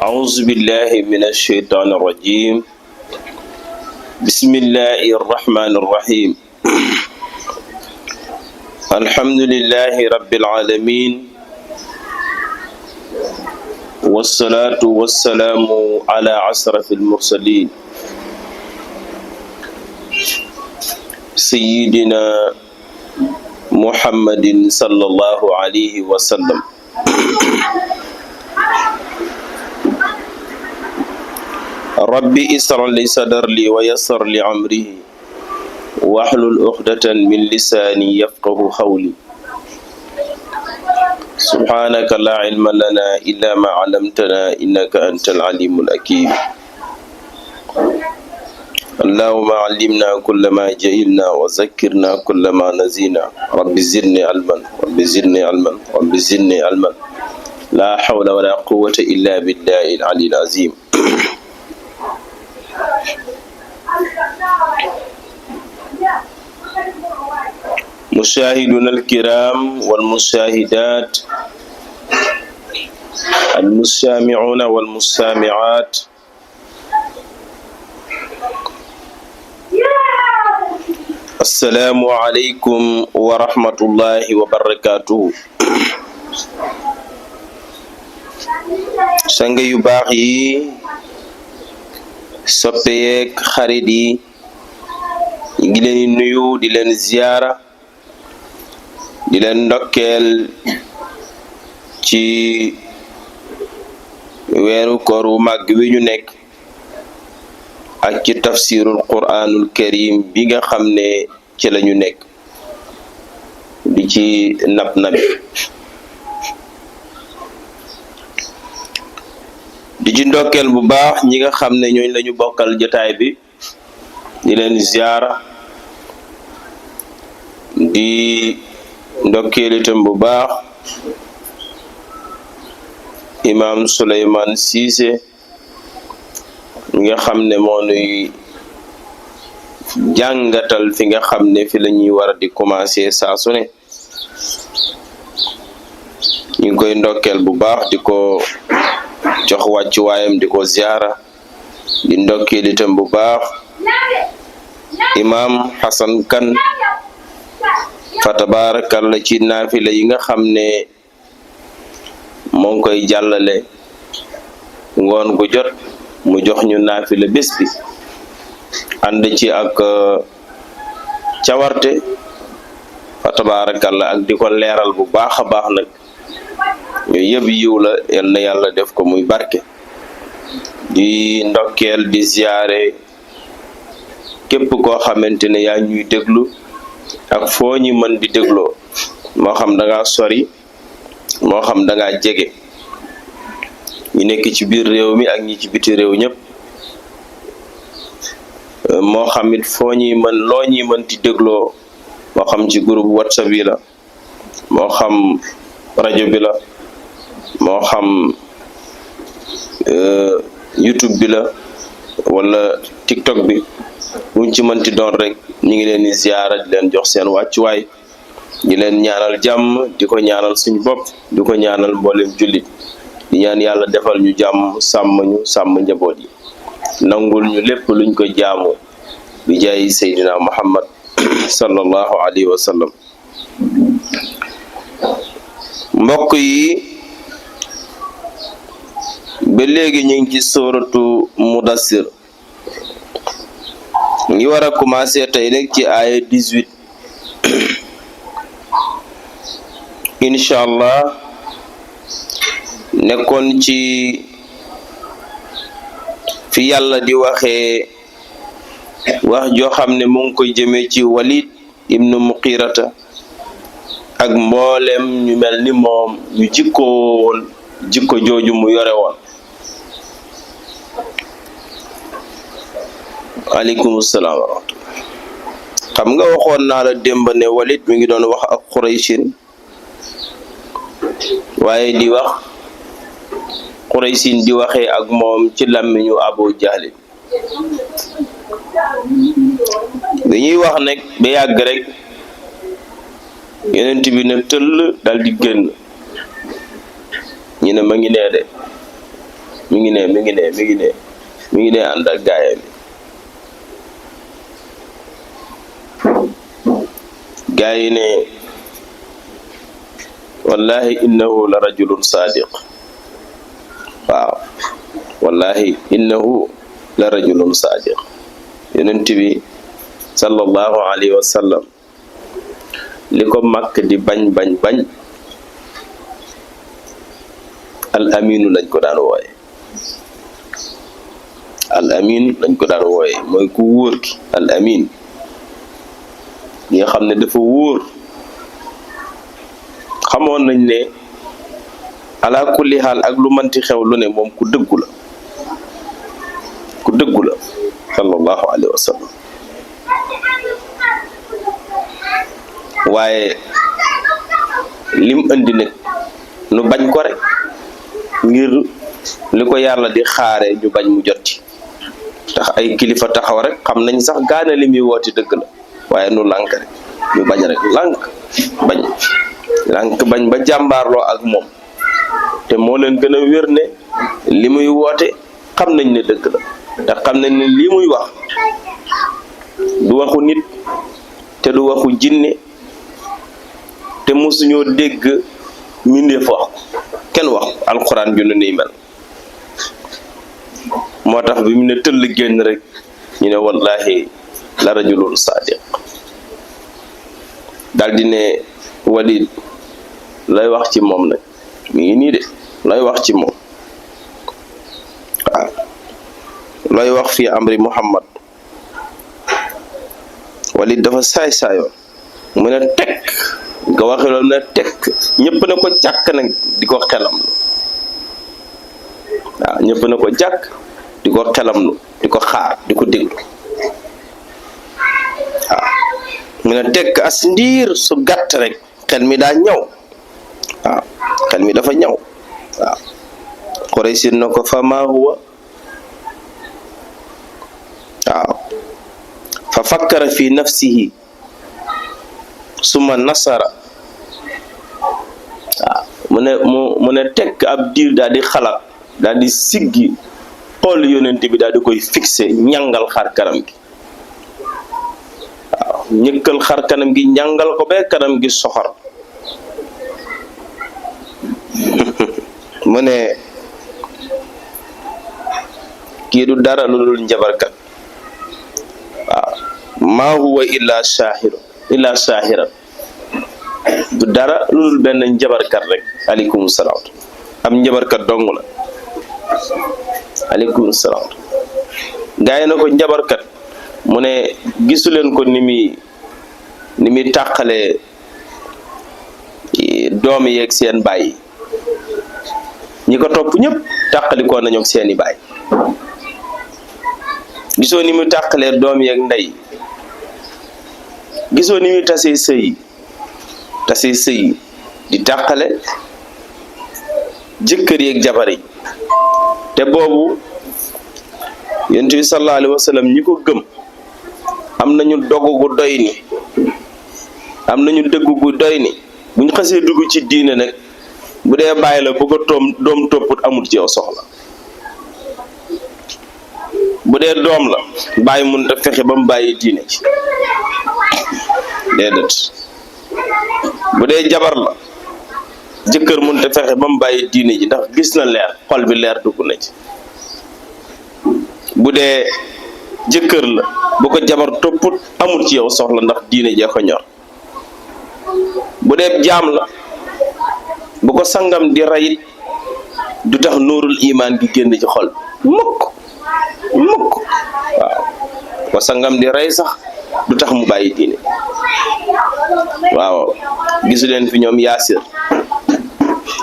أعوذ بالله من الشيطان الرجيم بسم الله الرحمن الرحيم الحمد لله رب العالمين والصلاة والسلام على أشرف المرسلين سيدنا محمد صلى الله عليه وسلم ربي اسرع لي صدري ويسر لي عمري واحلل عقدة من لساني يفقه قولي سبحانك لا علم لنا إلا ما علمتنا إنك أنت العليم الحكيم اللهم علمنا كل ما جهلنا وذكرنا كل ما نسينا رب زدني علما رب زدني علما رب زدني علما لا حول ولا قوة إلا بالله العلي العظيم مشاهدونا الكرام والمشاهدات المستمعون والمستمعات السلام عليكم ورحمة الله وبركاته sang yu baax yi soppeek xarit yi ngi leen di nuyu di leen ziyaara di leen ndokkeel ci weeru koor wu màgg wi ñu nekk ak ci tafsirul quraanul karim bi nga xam ne ci la ñu nekk di ci nab di ci ndokkeel bu baax ñi nga xam ne ñooñ lañu bokkal jotaay bi di leen ziyaara di ndokkeel itam bu baax imam Souleymane Cissé nga xam ne moo nuy jàngatal fi nga xam ne fi la ñuy war a di commencer saa su ne ñu ngi koy ndokkeel bu baax di ko jox wàccu waayam di ko ziyaara di ndokkeel itam bu baax imam Hassan Kan fa tabaarakalla ci naafila yi nga xam ne moo ngi koy jàllale ngoon gu jot mu jox ñu naafila bés bi ànd ci ak cawarte fa tabaarakalla ak di ko leeral bu baax a baax nag yooyu yëpp yiw la yal na yàlla def ko muy barke di ndokkeel di ziyaare képp koo xamante ne yaa ñuy déglu ak foo ñi mën di dégloo moo xam da ngaa sori moo xam da ngaa jege ñu nekk ci biir réew mi ak ñi ci biti réew ñëpp moo xam it foo ñuy mën loo ñuy mën di dégloo moo xam ci groupe WhatsApp yi la moo xam rajo bi la moo xam YouTube bi la wala TikTok bi buñ ci mënti doon rek ñu ngi leen di ziyaara di leen jox seen wàccuwaay di leen ñaanal jàmm di ko ñaanal suñu bopp di ko ñaanal mboolem jullit di ñaan yàlla defal ñu jàmm sàmm njaboot yi nangul ñu lépp luñ ko jaamu bi jaay Seydina Muhammad sallallahu alayhi wa sallam mbokk yi ba léegi ñu ngi ci sooratu Mudassir ngi war a commencer tey rek ci aaya 18 incha allah nekkoon ci fi yàlla di waxee wax joo xam ne mu ngi koy jëmee ci Walid ibnu Muqirata ak mboolem ñu mel ni moom ñu jikkoon jikko jooju mu yore woon aleykum salaam wa rahmatullah xam nga waxoon naa la démb ne Walid mi ngi doon wax ak Qurayshin waaye di wax Qurayshin di waxee ak moom ci làmmiñu Abu Jahl dañuy wax nag ba yàgg rek yonent bi ne tëll dal di génn ñu ne ma ngi nee de mi ngi ne ànd ak gaayam gaay yi ne wallahi innahu la rajulun sadiq waaw wallahi innahu la rajulun sadiq yonent bi sallallahu alayhi wa sallam li ko màkk di bañ al aminu lañ ko daan wooye al amin lañ ko daan wooye mooy ku wóor ki al amin ñi nga xam ne dafa wóor xamoon nañ ne ala kulli xaal ak lu manti xew lu ne moom ku dëggu la sallallahu alayhi wa sallam waaye lim andi nag nu bañ ko rek ngir li ko yàlla di xaare ñu bañ mu jotti tax ay kilifa taxaw rek xam nañ sax gaana li muy wooti dëgg la waaye nu lànk rek ñu bañ rek lànk bañ ba jàmbaarloo ak moom te moo leen gën a wér ne li muy woote xam nañ ne dëgg la te xam nañ ne lii muy wax du waxu nit te du waxu jinne te mosuñoo dégg mbindeef wax kenn wax alxuraan ju ne nii mel moo tax bi mu ne tëll génn rek ñu ne wallahi la rajulun sadiq daldi ne Walid lay wax ci moom nag mi ngi nii de lay wax ci moom waaw lay wax fii amri Muhammad Walid dafa saay-saayoon mu ne tekk nga waxe loolu ne tekk ñëpp na ko jàkk nag di ko xelam lu waaw ñëpp na ko jàkk di ko xelam lu di ko xaar di ko déglu waaw mu ne tekk as ndiir su gàtt rek xel mi daa ñaw waaw xel mi dafa ñaw waaw Quraysin na ko fa maa huwa waaw fa fakkara fi nafsihi suma nasara waaw mu ne tekk ab diir daal di xalaat daal di siggi xool yonent bi daal di koy fixé ñangal xar kanam gi waaw ñëkkal xar kanam gi ñangal ko ba kanam gi soxor mu ne kii du dara lu dul njabarkat waaw maa huwa illa saahiran du dara lu dul benn njabarkat rek aleykum salaam am njabarkat dong la aleykum salaam gaa yi na ko njabarkat mu ne gisuleen ko ni muy tàqalee doomi yeeg seen baay ñi ko topp ñëpp tàqalikoo nañu ak seeni baay gisoo ni muy tàqalee doom yeeg ndey gisoo ni muy tasee sëy di tàqale jëkkër yeeg jabar yi te boobu yonent bi sallallahu alayhi wa sallam ñi ko gëm am nañu dogu gu doy ni am nañu dëgg gu doy ni buñ xasee dugg ci diine nag bu dee bàyyi la bu ko doom topput amul ci yow soxla bu dee doom la bàyyi mun ta fexe ba mu bàyyi diine ci déedéet bu dee jabar la jëkkër mun ta fexe ba mu bàyyi diine ji ndax gis na leer xol bi leer dugg na ci bu dee jëkkër la bu ko jabar topput amul ci yow soxla ndax diine jee ko ñor bu dee jaam la bu ko sangam di rayit du tax nuurul imaan gi génn ci xol mukk waaw ko sangam di rey sax du tax mu bàyyi diine waaw gisu leen fi ñoom Yaasir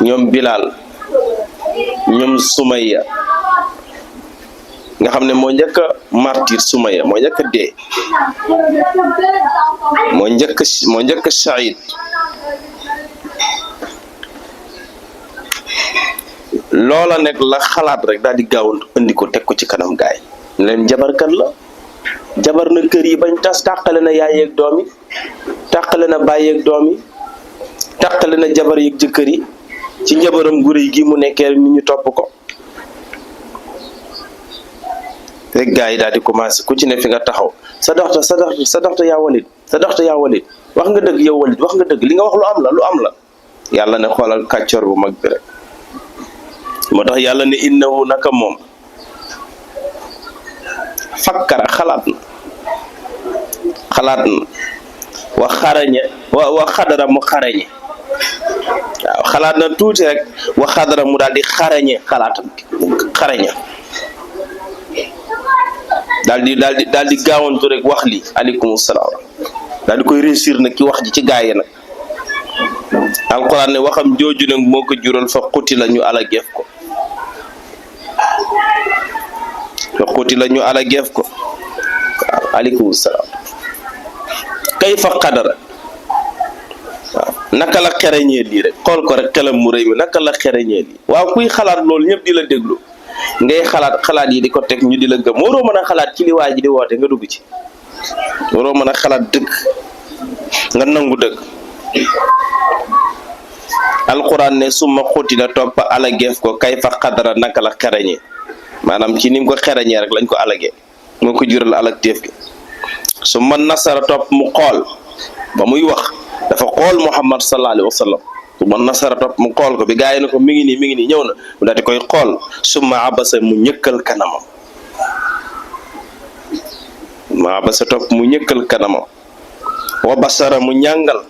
ñoom Bilal ñoom Sumayya nga xam ne moo njëkk a martyr Sumayya moo njëkk a dee moo njëkk a shahid loola nekk la xalaat rek daal di gaawantu andi ko teg ko ci kanam gaay leen jabarkat la jabar na kër yi bañ tas tàqale na yaay yeeg doom yi tàqale na baay yeeg doom yi tàqale na jabar yeeg jëkkër yi ci njabaram gu rëy gi mu nekkee nit ñu topp ko rek gaa yi daal di commencé ku ci ne fi nga taxaw sadaqta yaa Walid wax nga dëgg yow Walid wax nga dëgg li nga wax lu am la yàlla ne xoolal kàccoor bu mag bi rek moo tax yàlla ne innahu naka moom fakkara xalaat na wa xadara mu xarañe waaw xalaat na tuuti rek wa xadara mu daal di xarañe xalaatam xaraña daal di gaawantu rek wax li aleykum salaam daal di koy réussir nag ci wax ji ci gaay yi nag alquran ne waxam jooju nag moo ko jural fa xuti la ñu ala geef ko waaw aleykum salaam kayfa qadara waaw naka la xereñee lii rek xool ko rek xelam mu rëy mi naka la xereñee lii waaw kuy xalaat loolu ñëpp di la déglu ngay xalaat yi di ko teg ñu di la gëm waroo mën a xalaat ci li waa ji di woote nga dugg ci waroo mën a xalaat dëgg nga nangu dëgg alquran ne suma xuti la topp alageef ko kayfa qadara naka la xereñee maanaam ci nim ko xereñee rek lañ ko alagee moo ko jural alag teef gi su ma nasara topp mu xool ba muy wax dafa xool Muhammad sallallahu alayhi wa sallam su ma nasara topp mu xool ko bi gaa yi ne ko mi ngi nii ñëw na mu daal di koy xool summa abasa mu ñëkkal kanamam wa basara mu ñàngal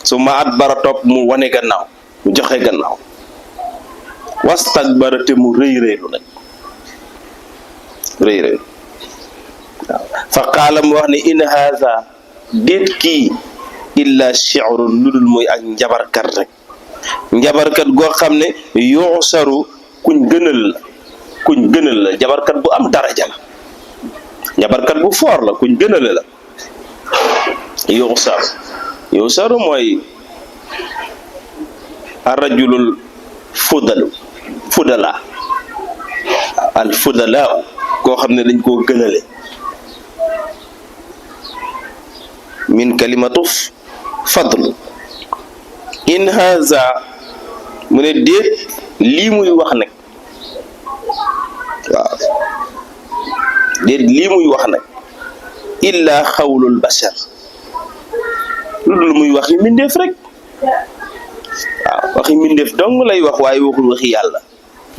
summa adbara topp mu wane gannaaw mu joxe gannaaw wastakbara te mu rëy lu nag rëy fa qaala mu wax ne in haza déet kii illa shi'run lu dul muy ak njabarkat goo xam ne yuusaru kuñ gënal la njabarkat bu am daraja la njabarkat bu foor la kuñ gënal la yuusaru mooy arrajulul fudala al fudala koo xam ne dañ koo gënale min kalimatu fadl in haza mu ne déet lii muy wax nag waaw déet lii muy wax nag illa xawlul bashar lu dul muy waxi mbindeef rek waaw waxi mbindeef dong lay wax waaye waxul waxi yàlla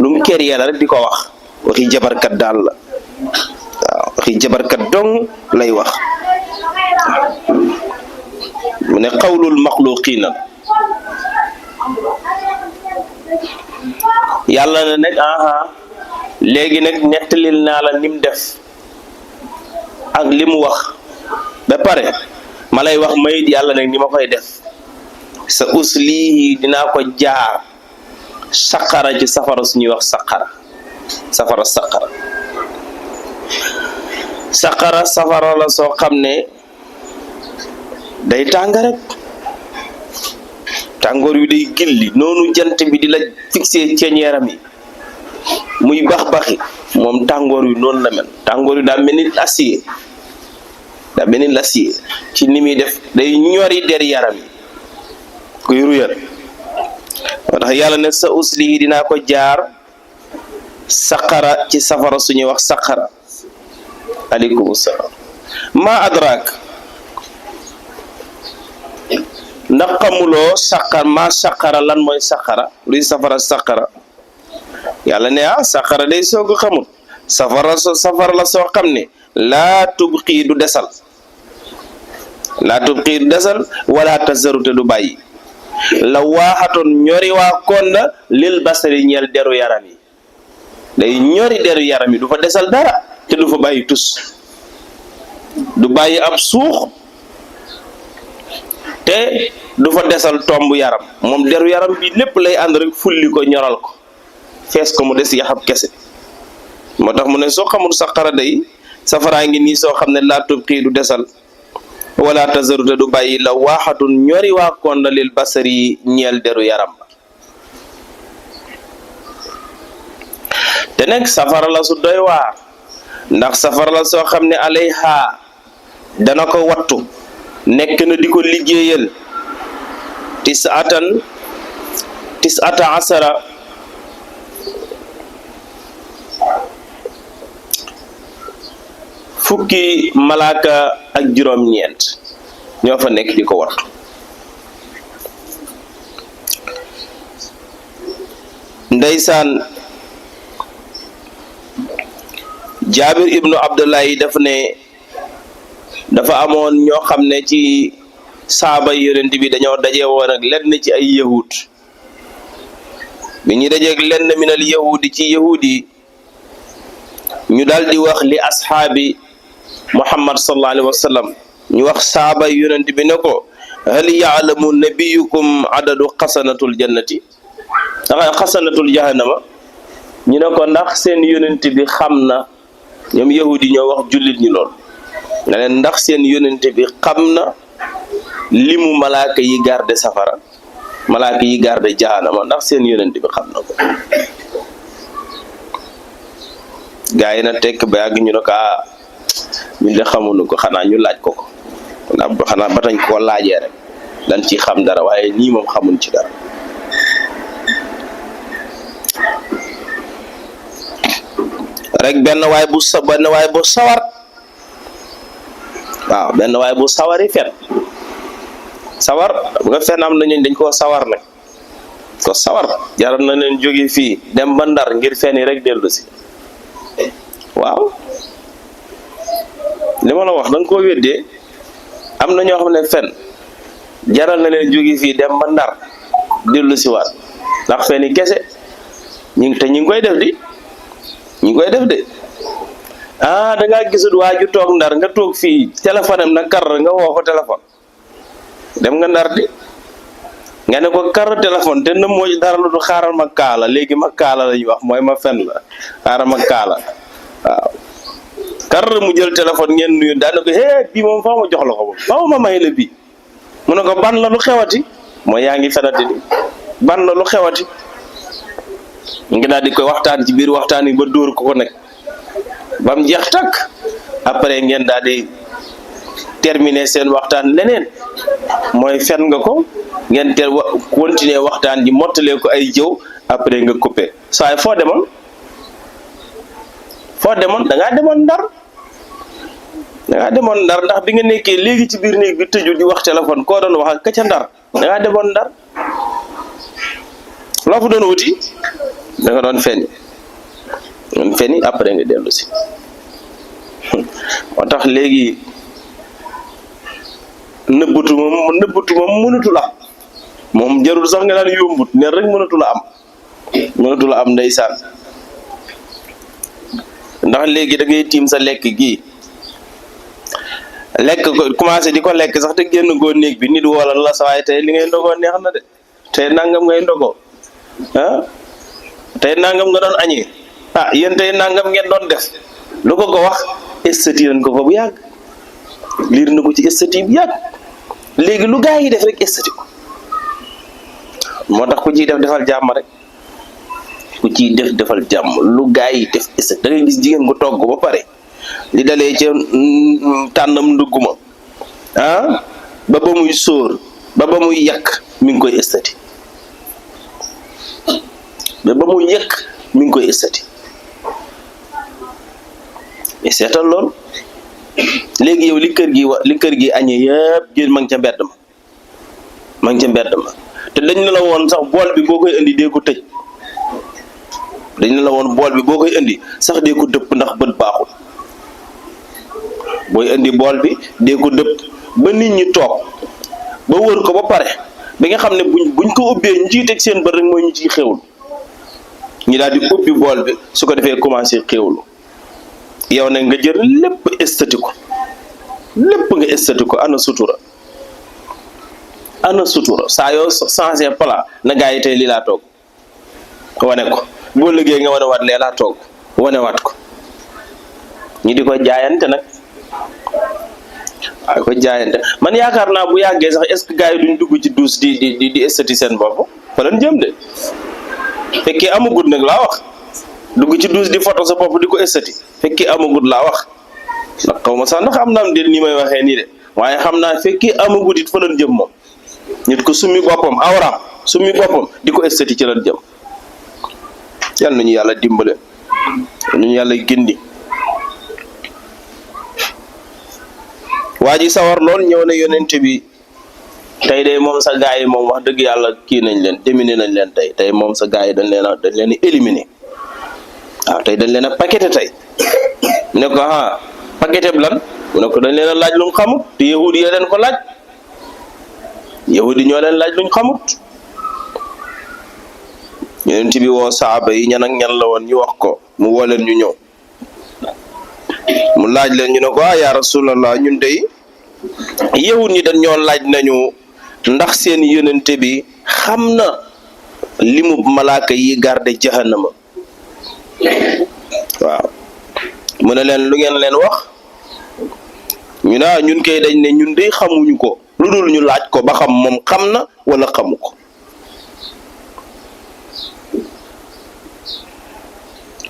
lu mu kër yàlla rek di ko wax waxi jabarkat daal la waaw waxi jabarkat dong lay wax mu ne qawlul maxluqiina yàlla na nag léegi nag nettalil naa la nim def ak li mu wax ba pare ma lay wax mayit yàlla nag ni ma koy def sa uslihi dinaa ko jaar saqara ci safara suñuy wax safara safara la soo xam ne day tàng rek tàngoor wi day gilli noonu jant bi di la fixé ceeñ yaram yi muy baxi moom tàngoor wi noonu la mel tàngoor wi daa mel ni l'acier ci ni muy def day ñori der yaram yi kuy ruyal moo tax yàlla ne sa usli dinaa ko jaar saqara ci safara suñuy wax saqara aleykum salaam ma adrak ndax xamuloo saqara lan mooy saqara luy safara yàlla ne saqara day soog a xamul safara la soo xam ne laa tubqii du desal wala tazaru te du bàyyi la waaxatoon ñori waa konda lil basari ñeel deru yaram yi day ñori deru yaram yi du fa desal dara te du fa bàyyi tus du bàyyi ab suux te du fa desal tomb yaram moom deru yaram bi lépp lay ànd rek fulli ko ñoral ko fees ko mu des yaxab kese moo tax mu ne soo xamul saqara day safaraa ngi nii soo xam ne laa tubqii du desal wala tazaru te du bàyyi la waaxatun ñori waa konda lil basari ñeel deru yaram te nag safara la su doy waar ndax safara la soo xam ne alayha dana ko wattu nekk na di ko liggéeyal tisata fukki malaaka ak juróom-ñeent ñoo fa nekk di ko wattu. ndeysaan Jaabir ibnu Abdullahi daf ne dafa amoon ñoo xam ne ci saaba yonent bi dañoo daje woon ak lenn ci ay yahud bi ñu dajeeg lenn minal yahudi ci yahudi ñu daal di wax li ashaabi Muhammad sallallahu alayhi wa sallam ñu wax saaba yonent bi ne ko hal yaalamu nabiyukum adadu xasanatul jannati xasanatul jahannama ñu ne ko ndax seen yonent bi xam na ñoom yahudi ñoo wax jullit ñi lool nga leen ndax seen yonent bi xam na limu malaaka yi garde safara malaaka yi garde jahannama ndax seen yonent bi xam na ko gaa yi na tekk ba yàgg ñu ne ko ñun de xamuñu ko xanaa ñu laaj ko xanaa ba tañ koo laajee rek dañ ci xam dara waaye nii moom xamuñ ci dara. rek benn waay bu sawar waaw benn waay bu sawari fen sawar bu nga fen am na ñooñ dañ koo sawar nag ko sawar jaral na leen jóge fii dem ba Ndar ngir fen yi rek dellu si waaw li ma la wax danga koo weddee am na ñoo xam ne fen jaral na leen jóge fii dem ba Ndar dellu si waat ndax fen yi kese ñu ngi koy def di ñu koy def de da ngaa gisut waa ju toog Ndar nga toog fii téléphone am na kar nga woo ko téléphone dem nga Ndar di nga ne ko kar téléphone te na moo dara lu du xaaral ma kaala léegi ma kaala la ñuy wax mooy ma fen la xaaral ma kaala waaw kar mu jël téléphone ngeen nuyu daane ko bii moom faa ma jox la ko moom faa ma may la bii mu ne ko ban la lu xewati mooy yaa ngi fenati di ban la lu xewati nga daal di koy waxtaan ci biir waxtaan yi ba dóor ko nekk ba mu jeex takk après ngeen daal di terminer seen waxtaan leneen mooy fen nga ko ngeen continuer waxtaan ji mottalee ko ay jëw après nga coupé saa foo demoon da ngaa demoon Ndar ndax bi nga nekkee léegi ci biir néeg bi tëju di wax téléphone koo doon wax ak ka ca Ndar da ngaa demoon Ndar loo fa doon wuti da nga doon feni après nga dellu si moo tax léegi nëbbatu moom mënatul am moom jarul sax nga daan yombut ne rek mënatul a am ndeysaan ndax léegi da ngay tiim sa lekk gi lekk ko commencé di ko lekk sax te génn goo néeg bi nit wala la sawaay tey li ngay ndogoo neex na de tey nangam ngay ndogoo tey nangam nga doon añee yéen tey nangam ngeen doon def lu ko wax estati nañ ko fa bu yàgg liir na ko ci estati bu yàgg léegi lu gaa yi def rek estati ko moo tax ku ciy defal jàmm rek ku ciy defal jàmm lu gaa yi def estati da ngay gis jigéen gu togg ba pare li dalee ca tànnam ndugguma ba muy sóor ba muy yàq mi ngi koy estati ba muy yëkk mi ngi koy estati mais seetal lool léegi yow li kër gi añee yëpp jël ma ngi ca mbedd ma te dañ la woon sax bool bi boo koy indi dee ko tëj dañ la woon bool bi boo koy indi sax dee ko dëpp ndax bët baaxul booy indi bool bi dee ko dëpp ba nit ñi toog ba wër ko ba pare bi nga xam ne buñ ko ubbee ñu ciy teg seen bët rek mooy ñu ciy xewlu ñu daal di ubbi bool bi su ko defee commencé xewlu yow nag nga jël lépp estati ko ana sutura saa yoo changé plat na gaa yi tey lii laa toog wane ko boo liggéey nga wane waat lee laa toog wane waat ko ñi di ko jaayante nag waaye ko jaayante man yaakaar naa bu yàggee sax est-ce que gaa yi duñ dugg ci douche di estati seen bopp fa lañ jëm de fekkee amagut nag laa wax dugg ci douche di photo sa bopp di ko estati fekkee amagut laa wax ndax xaw ma sax ndax am naa am déet nii may waxee nii de waaye xam naa fekkee amagut it fa lañ jëm moom nit ko summi boppam awraam summi boppam di ko estati ci lañ jëm yal nañu yàlla dimbale nañu yàlla gindi waa ji sawar lool ñëw na yonent bi tey de moom sa gaay yi moom wax dëgg yàlla kii nañ leen déminé nañ leen tey moom sa gaay yi dañ leen éliminé waaw tey dañ leen a paqueté tey ne ko paqueté bi lan mu ne ko dañ leen a laaj lu mu xamut te yahudi yi leen ko laaj yahudi ñoo leen laaj luñ xamut yonent bi woo saaba yi ñan ak ñan la woon ñu wax ko mu woo leen ñu ñëw mu laaj leen ñu ne ko yaa rasulallah ñun dey yahud ñi dañ ñoo laaj nañu ndax seen yonent bi xam na limu malaaka yi garde jahannama waaw mu ne leen lu ngeen leen wax ñu ne ñun kay dañ ne ñun dey xamuñu ko lu dul ñu laaj ko ba xam moom xam na wala xamu ko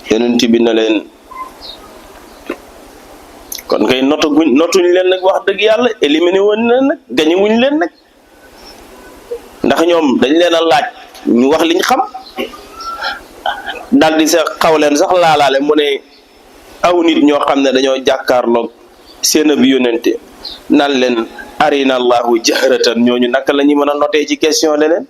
yonent bi na leen kon kay notuñ leen nag wax dëgg yàlla éliminé woon leen nag gañe wuñ leen nag ndax ñoom dañ leen a laaj ñu wax liñ xam daldi sa xaw leen sax laalaale mu ne aw nit ñoo xam ne dañoo jàkkaarloog seen ab yónnente nan leen arina allahu jahratan ñooñu naka la ñuy mën a notee ci question leneen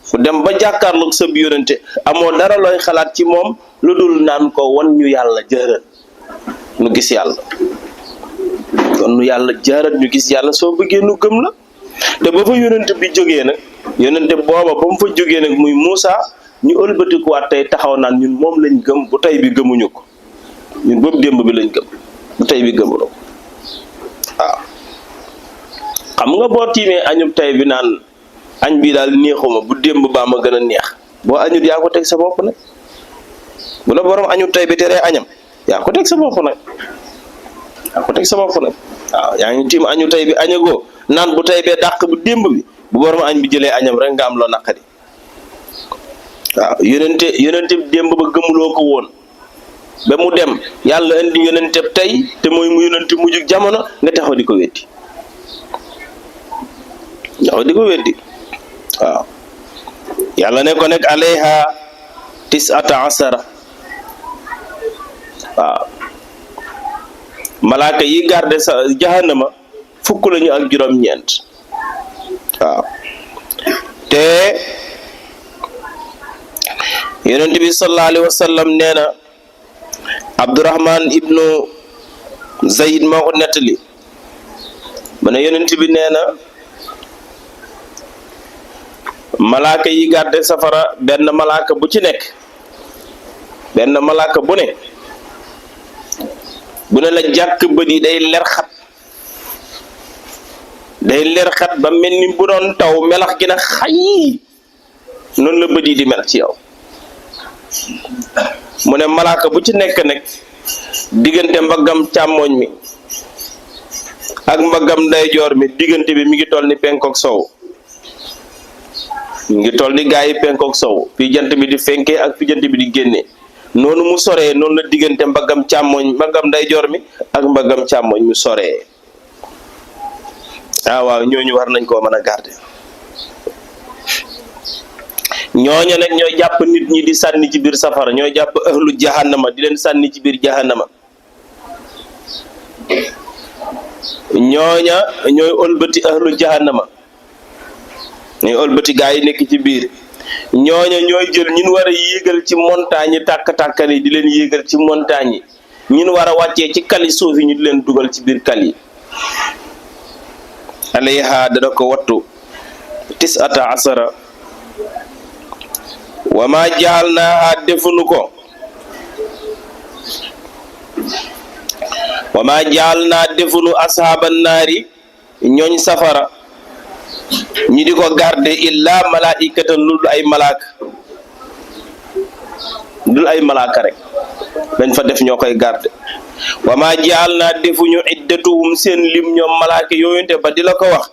fu dem ba jàkkaarloog sa ab yónnente amoo dara looy xalaat ci moom lu dul naan ko wan ñu yàlla jëhrat nu gis yàlla kon nu yàlla jëhrat ñu gis yàlla soo bëggee nu gëm la te ba fa yónnente bi jógee nag yónnente booba ba mu fa jógee nag muy Muusa ñu ëlbatikuwaat tey taxaw naan ñun moom lañ gëm bu tey bi gëmuñu ko ñun boobu démb bi lañ gëm bu tey bi gëmuñu ko waaw xam nga boo tiimee añub tey bi naan añ bi daal neexuma bu démb baa ma gën a neex boo añut yaa ko teg sa bopp nag bu la borom añub tey bi teree añam yaa ko teg sa bopp nag waaw yaa ngi tiim añu tey bi añagoo naan bu tey bee dàq bu démb bi bu borom añ bi jëlee añam rek nga am loo naqari waaw yonente démb ba gëmuloo ko woon ba mu dem yàlla indi yonente tey te mooy mu yonente mujjug jamono nga taxaw di ko weddi waaw yàlla ne ko nekk alayha 19 waaw malaaka yi garde sa jahannama fukk lañu ak juróom-ñeent waaw te yonent bi sallallahu alayhi wa sallam nee na Abdurahman ibnu Zayd moo ko nettali mu ne yonent bi nee na malaaka yi garde safara benn malaaka bu ci nekk benn malaaka bu ne la jàkk bët yi day leer xat ba mel ni bu doon taw melax gi na xay noonu la bët yi di mel ci yow mu ne malaaka bu ci nekk nag diggante mbaggam càmmooñ mi ak mbaggam ndeyjoor mi diggante bi mi ngi toll ni penkook sow mi ngi toll ni gaa yi penkook sow fi jant bi di fenkee ak fi jant bi di génnee noonu mu soree noonu la diggante mbaggam càmmooñ mbaggam ndeyjoor mi ak mbaggam càmmooñ mi soree waaw ñooñu war nañ koo mën a garder ñooñu nag ñooy jàpp nit ñi di sànni ci biir safara ñooy jàpp ahlu jahannama di leen sànni ci biir jahannama ñooña ñooy ëlbati ahlu jahannama ñooy ëlbati gaa yi nekk ci biir ñooña ñooy jël ñun war a yéegal ci montagne yi tàkk-tàkkal yi di leen yéegal ci montagne yi ñun war a wàccee ci kali suuf yi ñu di leen dugal ci biir kal yi alayha dana ko wattu 19 wa ma jaalnaaha defunu ko wa ma jaalnaa defunu ashaaban naari ñooñ safara ñi di ko garde illa malaikatan lu dul ay malaaka rek dañ fa def ñoo koy garde wa ma jaalnaa defuñu iddatuhum seen lim ñoom malaaka yooyunte ba di la ko wax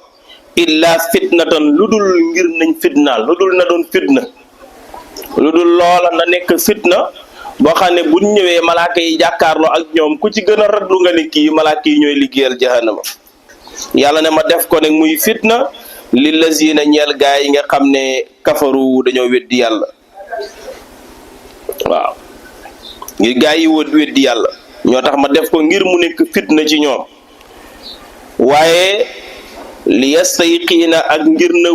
illa fitnatan lu dul ngir nañ fitnaal lu dul na doon fitna lu dul loola na nekk fitna boo xam ne buñ ñëwee malaaka yi jàkkaarloo ak ñoom ku ci gën a radlu nga ne kii malaaka yi ñooy liggéeyal jahannama yàlla ne ma def ko nag muy fitna lillazina ñeel gaa yi nga xam ne kafaru dañoo weddi yàlla waaw ngir gaa yi weddi yàlla ñoo tax ma def ko ngir mu nekk fitna ci ñoom waaye li yastayqiina ak ngir na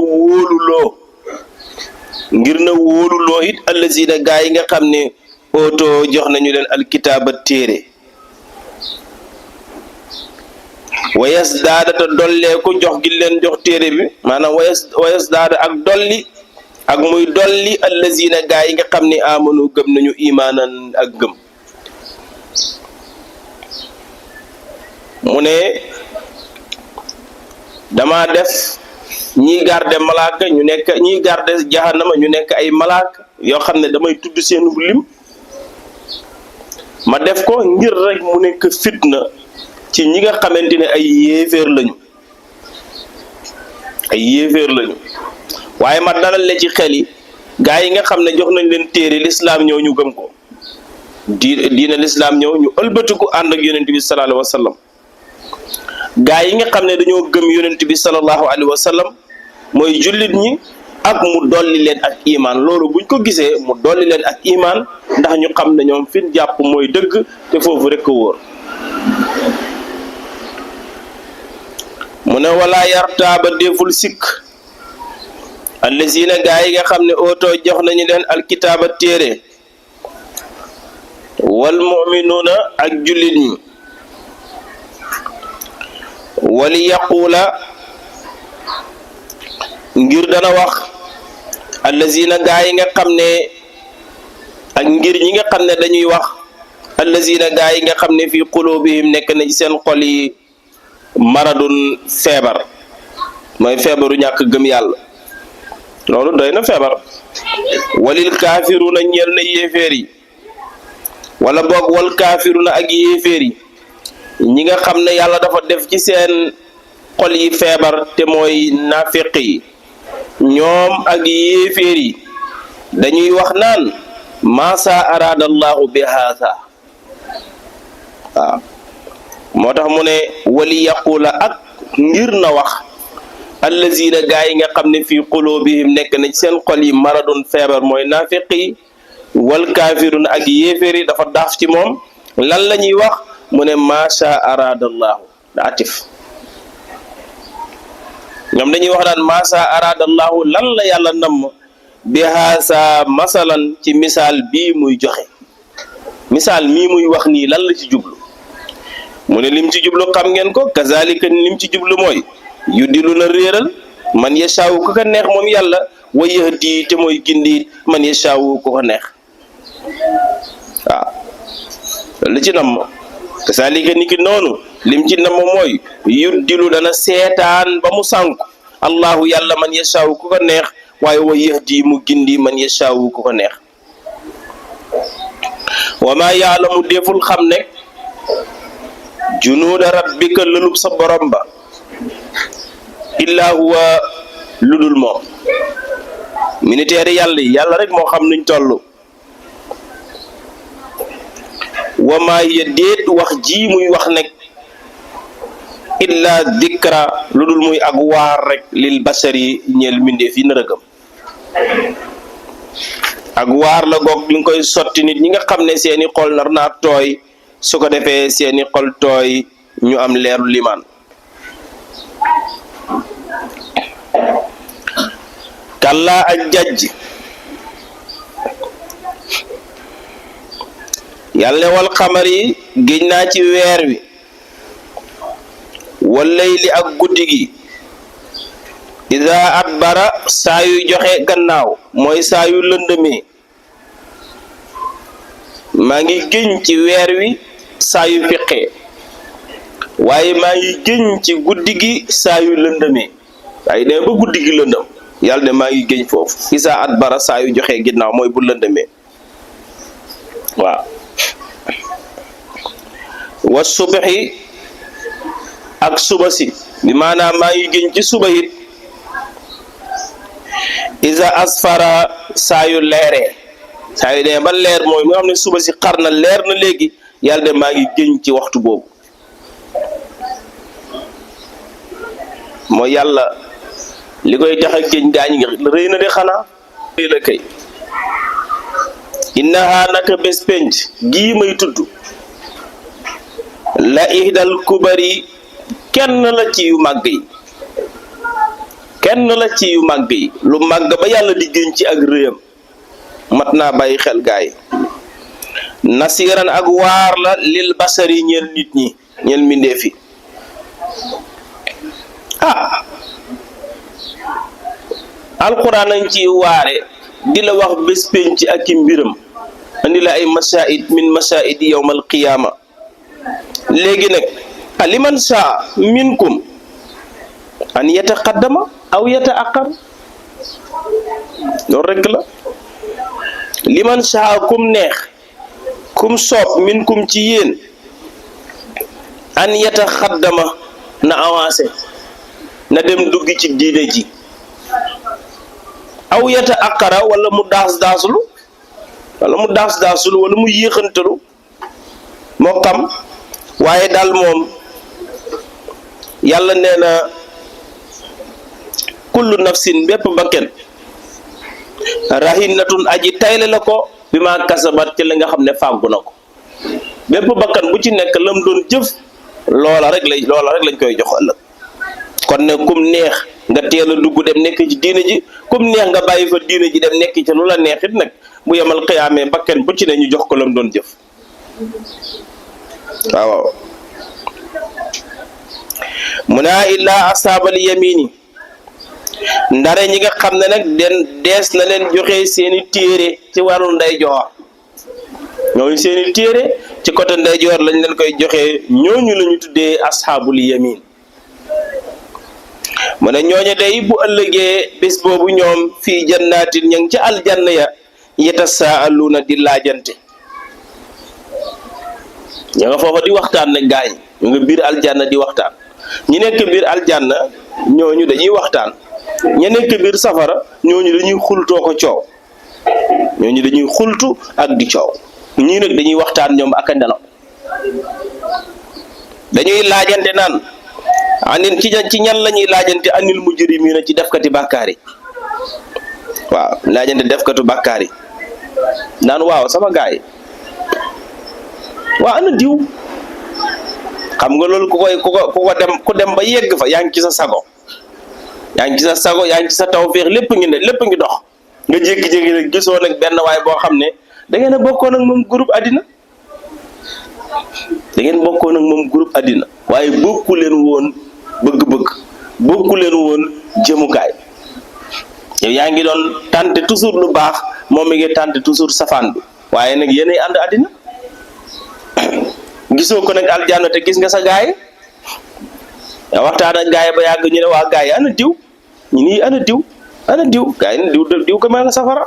wóoluloo it allazina gaa yi nga xam ne oto jox nañu leen alkitaaba téere wayas daada te dolleeku jox gi leen jox téere bi maanaam wayas daada ak dolli ak muy dolli allazina gaa yi nga xam ne amanu gëm nañu imaanan ak gëm mu ne dama def ñiy garde malaaka ñu nekk ñiy garde jahannama ñu nekk ay malaaka yoo xam ne damay tudd seenu lim ma def ko ngir rek mu nekk fitna ci ñi nga xamante ne ay yéeféer lañu waaye ma dalal le ci xel yi gaa yi nga xam ne jox nañ leen téere lislaam ñëw ñu gëm ko diina lislaam ñëw ñu ëlbatiku ànd ak yonent bi sallallahu alayhi wa sallam gaa yi nga xam ne dañoo gëm yonent bi sallallahu alayhi wa sallam mooy jullit ñi ak mu dolli leen ak imaan loolu buñ ko gisee mu dolli leen ak imaan ndax ñu xam ne ñoom fi jàpp mooy dëgg te foofu rek a wóor mu ne wala yartaaba deful sikk allazina gaa yi nga xam ne oto jox nañu leen alkitaaba téere wal muminuuna ak jullit ñi wali yaquula ngir dana wax allazina gaa yi nga xam ne ak ngir ñi nga xam ne dañuy wax allazina gaa yi nga xam ne fii qulubihim nekk na ci seen xol yi maradun feebar mooy feebaru ñàkk gëm yàlla loolu doy na feebar walil kaafiruna ñeel na yéeféer yi wala boog wal kaafiruna ak yéeféer yi ñi nga xam ne yàlla dafa def ci seen xol yi feebar te mooy nafiq yi ñoom ak yéeféer yi dañuy wax naan maasa araada allahu bi haasa waaw moo tax mu ne wali yaqula ak ngir na wax allazina gaa yi nga xam ne fii qulubihim nekk na ci seen xol yi maradun feebar mooy nafiq yi wal kaafirun ak yéeféer yi dafa daaf ci moom lan la ñuy wax mu ne maasa aradallahu da atif ñoom dañuy wax naan maasa aradallahu lan la yàlla namm bi haasa masalan ci misaal bii muy joxe misaal mii muy wax nii lan la ci jublu mu ne lim ci jublu xam ngeen ko kazalika lim ci jublu mooy yu dilu na réeral man yashaawu ku ko neex moom yàlla wa yahdi te mooy gindi man yashaawu ku ko neex waaw li ci namm kasaalika niki noonu lim ci namm mooy yuddilu dana seetaan ba mu sànku allahu yàlla man yashaawu ku ko neex waaye wa yahdi mu gindi man yashaawu ku ko neex wa ma yaalamu deful xam ne junuuda rabbika lëlub sa borom ba illaa huwa ludul moom militaire yàlla rek moo xam nuñ toll wa maa hiya déet wax ji muy wax nekk illa dikra lu dul muy ak waar rek lil basari ñeel mbindeef yi nar a gëm ak waar la goog li nga koy sotti nit ñi nga xam ne seeni xol nar naa tooy su ko defee seeni xol tooy ñu am leeru limaan kàllaa ak jajj yàlla wal xamar yi géej naa ci weer wi wal layli ak guddi gi iza adbara saa yu joxe gannaaw mooy saa yu lëndëmee maa ngi géñ ci weer wi saa yu fiqee waaye maa ngi géñ ci guddi gi saa yu lëndëmee waaye de ba guddi gi lëndëm yàlla de maa ngi géñ foofu iza adbara saa yu joxe ginnaaw mooy bu lëndëmee waaw wa subaxi ak suba si bi maanaam maa ngi géñ ci suba it iza asfara saa yu leeree saa yu dee ba leer mooy mu xam ne suba si xar na leer na léegi yàlla de maa ngi géñ ci waxtu boobu mooy yàlla li koy tax a géñ gaañ nga rëy na de xanaa rëy la kay innaha naka bés penc gii may tudd la ihdal kubari kenn la ci yu màgg yi kenn la ci yu màgg yi lu màgg ba yàlla di gën ci ak rëyam mat naa bàyyi xel gaay nasiran ak waar la lil basari ñeel nit ñi ñeel mbindeef yi alquran nañ ci waare di la wax bés penc ak i mbiram andi la ay masaid min masaid yawm al qiyama léegi nag aliman saa minkum an yataqaddama aw yata'akhkhar loolu rek la liman saa kum neex kum soob minkum ci yéen an yataqaddama na avancé na dem dugg ci diine ji aw yata'akhkhara wala mu daasulu wala mu yéexantalu moo xam waaye daal moom yàlla nee na kullu nafsin bépp bakken rahinatun aji tayle la ko bi ma kasabat ci la nga xam ne fàggu na ko bépp bakkan bu ci nekk lam doon jëf loola rek lañ koy jox ëllëg kon ne kum neex nga teel a dugg dem nekk ci diine ji kum neex nga bàyyi fa diine ji dem nekk ci lu la neexit nag bu yemal xiyaamee bakken bu ci ne ñu jox ko lam doon jëf waaw mu ne illaa asaabal yamini ndare ñi nga xam ne nag dees na leen joxe seeni téere ci wàllu ndeyjoor ñooñu seeni téere ci côté ndeyjoor lañ leen koy joxe ñooñu la ñu tuddee ashaabul yamin mu ne ñooñu day bu ëllëgee bés boobu ñoom fii jannaatin ña ngi ci aljanna ya yatasaaluuna di laajante ña nga foofa di waxtaan nag gaañ ñu nga biir aljanna di waxtaan ñi nekk biir aljanna ñooñu dañuy waxtaan ña nekk biir safara ñooñu dañuy xultoo ko coow ñooñu dañuy xultu ak di coow ñii nag dañuy waxtaan ñoom ak a nelaw dañuy laajante naan anil ci ñan la ñuy laajante anil mujrimiina ci defkati bàkkaar yi waaw laajante defkatu bàkkaar yi naan waaw sama gaay waa ana diw xam nga loolu ku dem ba yegg fa yaa ngi ci sa sago yaa ngi ci sa tawféex lépp ngi dox nga jékki-jékki rek gisoo nag benn waay boo xam ne da ngeen a bokkoon ak moom groupe àddina waaye bokku leen woon bëgg-bëgg bokku leen woon jëmukaay yow yaa ngi doon tànte toujours lu baax moom mi ngi tànte toujours safaan bi waaye nag yéenay ànd àddina gisoo ko nag aljanna te gis nga sa gaay ya waxtaan ak gaay ba yàgg ñu ne waa gaay ana diw ñu nii ana diw gaay ne diw ko ma nga safara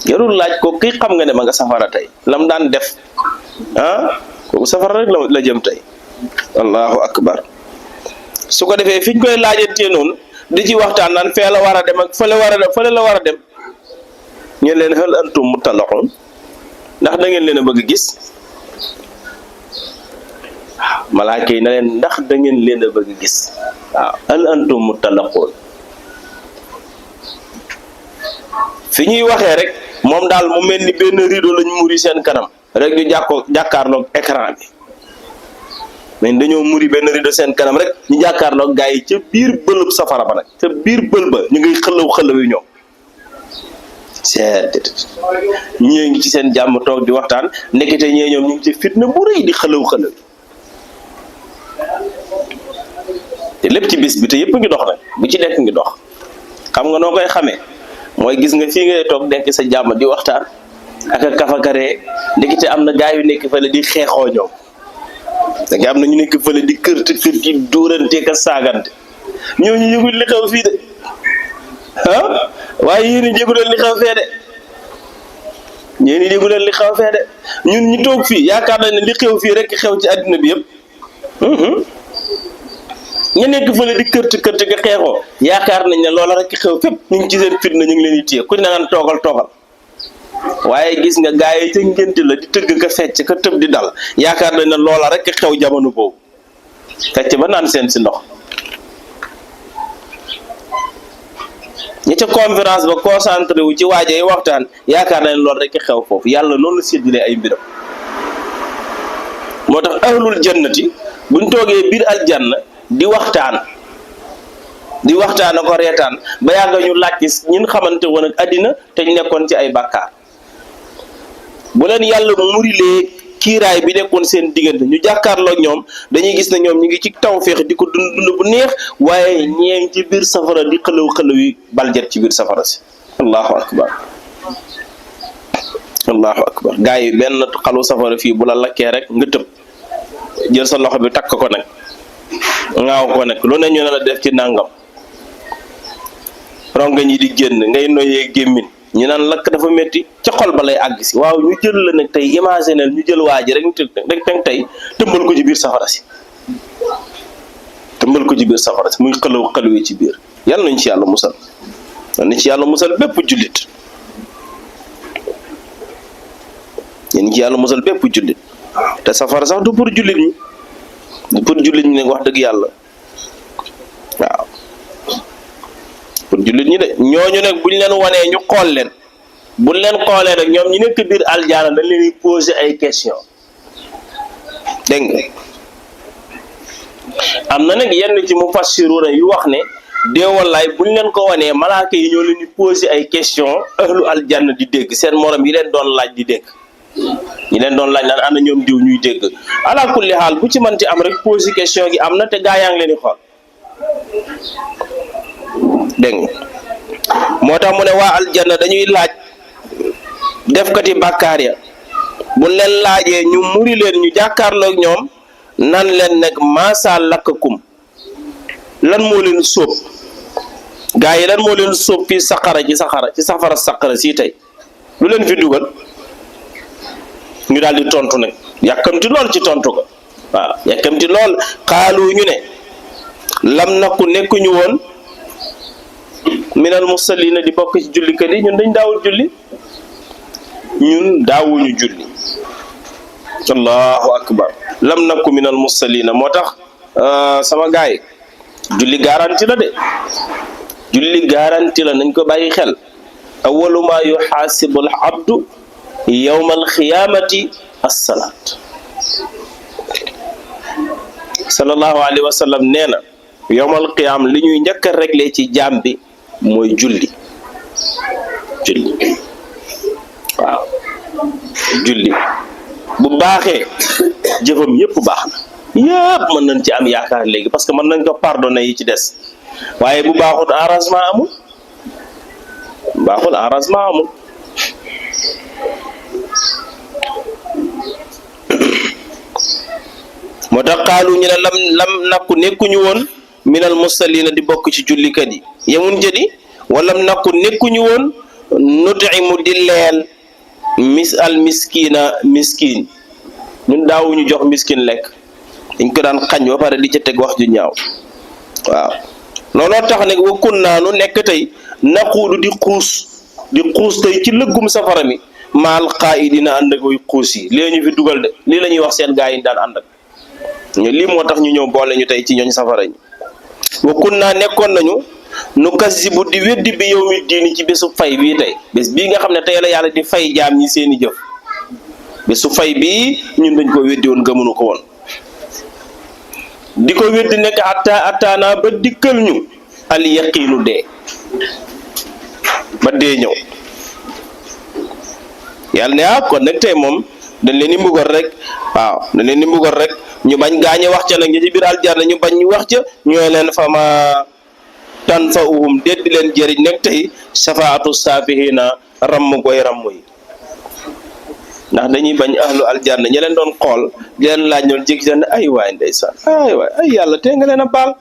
jarul laaj ko kii xam nga ne ma nga safara tey lam daan def kooku safara rek la jëm tey allahu akbar su ko defee fiñ koy laajantee noonu di ci waxtaan naan fee la war a dem ak fële la war a dem ñu leen hal antum mutalaqun ndax da ngeen leen a bëgg gis waaw malaaka yi na leen ndax da ngeen leen a bëgg gis waaw hal antum mutalaqun fi ñuy waxee rek moom daal mu mel ni benn rideau lañ muri seen kanam rek ñu jàkkaarloog écran bi mais dañoo muri benn rideau seen kanam rek ñu jàkkaarloog gaa yi ca biir bëlëb safara ba nag ca biir bël ba ñu ngi xëlaw yi ñoom ñii ngi ci seen jàmm toog di waxtaan ndekete ñee ñoom ñu ngi ci fitna bu rëy di xëlaw te lépp ci bis bi te yëpp ngi dox nag bu ci nekk ngi dox xam nga noo koy xamee mooy gis nga fii ngay toog nekk sa jàmm di waxtaan ak a kafakaree ndekete am na gaa yu nekk fële di xeexoo ñoom da nga am na ñu nekk fële di kër di dóorante ka saagante ñooñu yëgul li xew fii de waaye yéen a jégu leen li xew fee de ñun ñu toog fii yaakaar nañ ne li xew fii rek xew ci àddina bi yëpp ñu nekk fële di kërti nga xeexoo yaakaar nañ ne loola rek xew fépp ñu ngi ci seen fitna ñu ngi leen di téye ku ne naan toogal waaye gis nga gaa yi ca ngénte la di tëgg ka fecc ka tëb di dal yaakaar nañ ne loola rek xew jamono boobu fecc ba naan seen si ndox ñi ca conférence ba concentré wu ci waajay waxtaan yaakaar nañ loolu rek xew foofu yàlla noonu la séddale ay mbiram moo tax ahlul jannati buñ toogee biir aljanna di waxtaan ko reetaan ba yàgg ñu laaj ñun xamante woon ak àddina te ñu nekkoon ci ay bàkkaar bu leen yàlla murilee kiiraay bi nekkoon seen diggante ñu jàkkaarloo ak ñoom dañuy gis ne ñoom ñu ngi ci tawféex di ko dund bu neex waaye ñeeng ci biir safara di xëlaw yi baljet ci biir safara si allahu akbar gaa yi benn xalu safara fii bu la lakkee rek nga tëb jël sa loxo bi takk ko nag ngaaw ko nag lu ne ñu ne la def ci nàngam ronga ñi di génn ngay noyee gémmin ñu naan lakk dafa métti ca xol ba lay àgg si waaw ñu jël la nag tey imaginer ñu jël waa ji rek tey tëmbal ko ci biir safara si muy xëlaw yi ci biir yàlla nañ ci yàlla musal bépp jullit te safara sax du pour jullit ñi nag wax dëgg yàlla waaw pour jullit ñi de ñooñu nag buñ leen wanee ñu xool leen buñ leen xoolee nag ñoom ñu nekk biir aljaana dañ leen di poser ay question dégg nga am na nag yenn ci mufassiruna yu wax ne dee wallaay buñ leen ko wanee malaaka yi ñoo leen di poser ay question ahlu aljanna di dégg seen morom yi leen doon laaj di dégg ñi leen doon laaj naan ana ñoom diw ñuy dégg ala kulli xaal bu ci mënti am rek poser question gi am na te gaa yaa ngi leen di xool dégg nga moo tax mu ne waa aljanna dañuy laaj defkati bàkkaar ya buñ leen laajee ñu muri leen ñu jàkkaarloog ñoom nan leen nag maasa lakkakum lan moo leen sóob gaa yi lan moo leen sóob fii ci safara saqara sii tey lu leen fi dugal ñu daal di tontu nag yàkkamti lool ci tontu ko waaw yàkkamti lool xaalu ñu ne lam nakku nekkuñu woon minal musallina di bokk ci jullikat yi ñun daawuñu julli allahu akbar lam nakku minal musallina moo tax sama gaay julli garanti la de julli garanti la nañ ko bàyyi xel awwalu ma yuhasibul abdu yawmal xiyaamati as-salaat sallallahu alayhi wa sallam nee na yawmal qiyaam li ñuy njëkk a réglé ci jaam bi mooy julli waaw julli bu baaxee jëfam yépp baax na yépp mën nañ ci am yaakaar léegi parce que mën nañ ko pardonner yi ci des waaye bu baaxul arrangement amul moo tax xaalu ñu ne lam nakku nekkuñu woon minal musallina di bokk ci jullikat yi yemun jëdi wala nakku nekkuñu woon nutimu di leel miskin ñun daawuñu jox miskin lekk dañ ko daan xañ ba pare di ca teg wax ju ñaaw waaw looloo tax nag wa kunnaanu nekk tey naquudu di xuus tey ci lëggum safara mi maal qaa'idina ànd ak way xuus yi lii ñu fi dugal de lii la ñuy wax seen gaa yi daan ànd ak lii moo tax ñu ñëw boole ñu tey ci ñooñ safara ñi wa kunnaa nekkoon nañu nu kasibu di weddi bi yawmi diini ci bésu fay bii tey bés bii nga xam ne tey la yàlla di fay jaam ñi seeni jëf bésu fay bii ñun dañ ko weddi woon gëmunu ko woon di ko weddi nekk attaana ba dikkal ñu al yaqiinu dee ba dee ñëw yàlla ne kon nag tey moom dañ leen di mbugal rek waaw dañ leen di mbugal rek ñu bañ gaañe wax ca nag ñi ci biir aljanna ñu bañ ñu wax ca ñooy leen fama tanfa'uhum déet di leen jëriñ nag tey safaatu saafihina ramm goy ramm yi ndax dañuy bañ ahlu aljanna ñi leen doon xool di leen laaj ñoon jékki seen ay waay ndeysaan ay waay ay yàlla tee nga leen a baal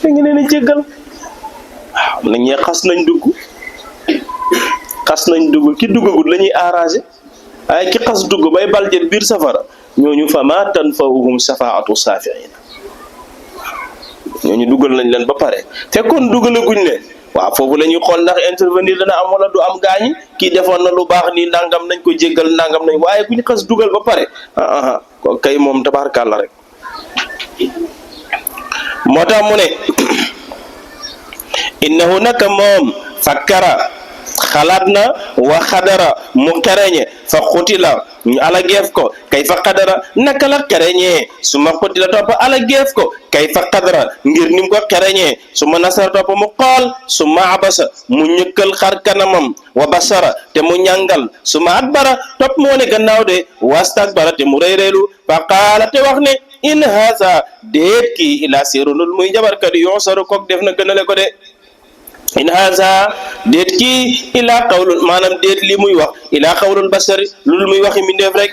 tee nga leen a jéggal waaw nag ñee xas nañ dugg ki duggagul la ñuy arrangé waaye ki xas dugg bay baljet biir safara ñooñu fama tanfa'uhum safaatu saafihina ñooñu dugal nañ leen ba pare fekkoon dugalaguñ leen waaw foofu la ñuy xool ndax intervenir dana am wala du am gaañi kii defoon na lu baax nii nangam nañ ko jéggal nangam nañ waaye ku ñu xas dugal ba pare ko kay moom tabaarkàlla rek moo tax mu ne innahu naka moom fakkara xalaat na wa xadara mu xereñe fa xutila ñu alageef ko kay fa xadara naka la xereñee su ma xutila topp alageef ko kay fa xadara ngir nim ko xereñee su ma nasara topp mu xool su ma abasa mu ñëkkal xar kanamam wa basara te mu ñàngal su ma adbara topp mu wane gannaaw de wastakbara te mu réyréelu fa qaala te wax ne in haasa déet kii ila sirunul muy njabarkat yosaru kook def na gënale ko de in haza déet kii ilaa qawlul maanaam déet li muy wax ilaa qawlul basari loolu muy waxi mindeef rek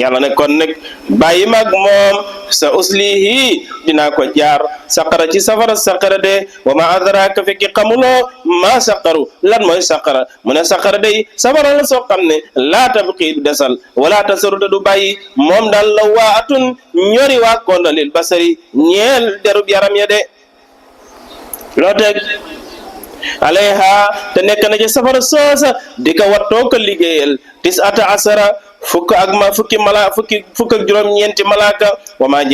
yàlla ne kon nag bàyyi mag moom sa uslihi dinaa ko jaar saqara ci safara saqara de wa ma adraka fekki xamuloo ma saqaru lan mooy saqara mu ne saqara day safara la soo xam ne laa tabqi du desal wala tasaru te du bàyyi moom daal la waa atun ñori waa konda lil basari ñeel derub yaram ya de loo teg alayha te nekk na ci safara soosa di ko wattoo ko liggéeyal tis'ata asara fukk ak juróom-ñeenti malaaka wa ma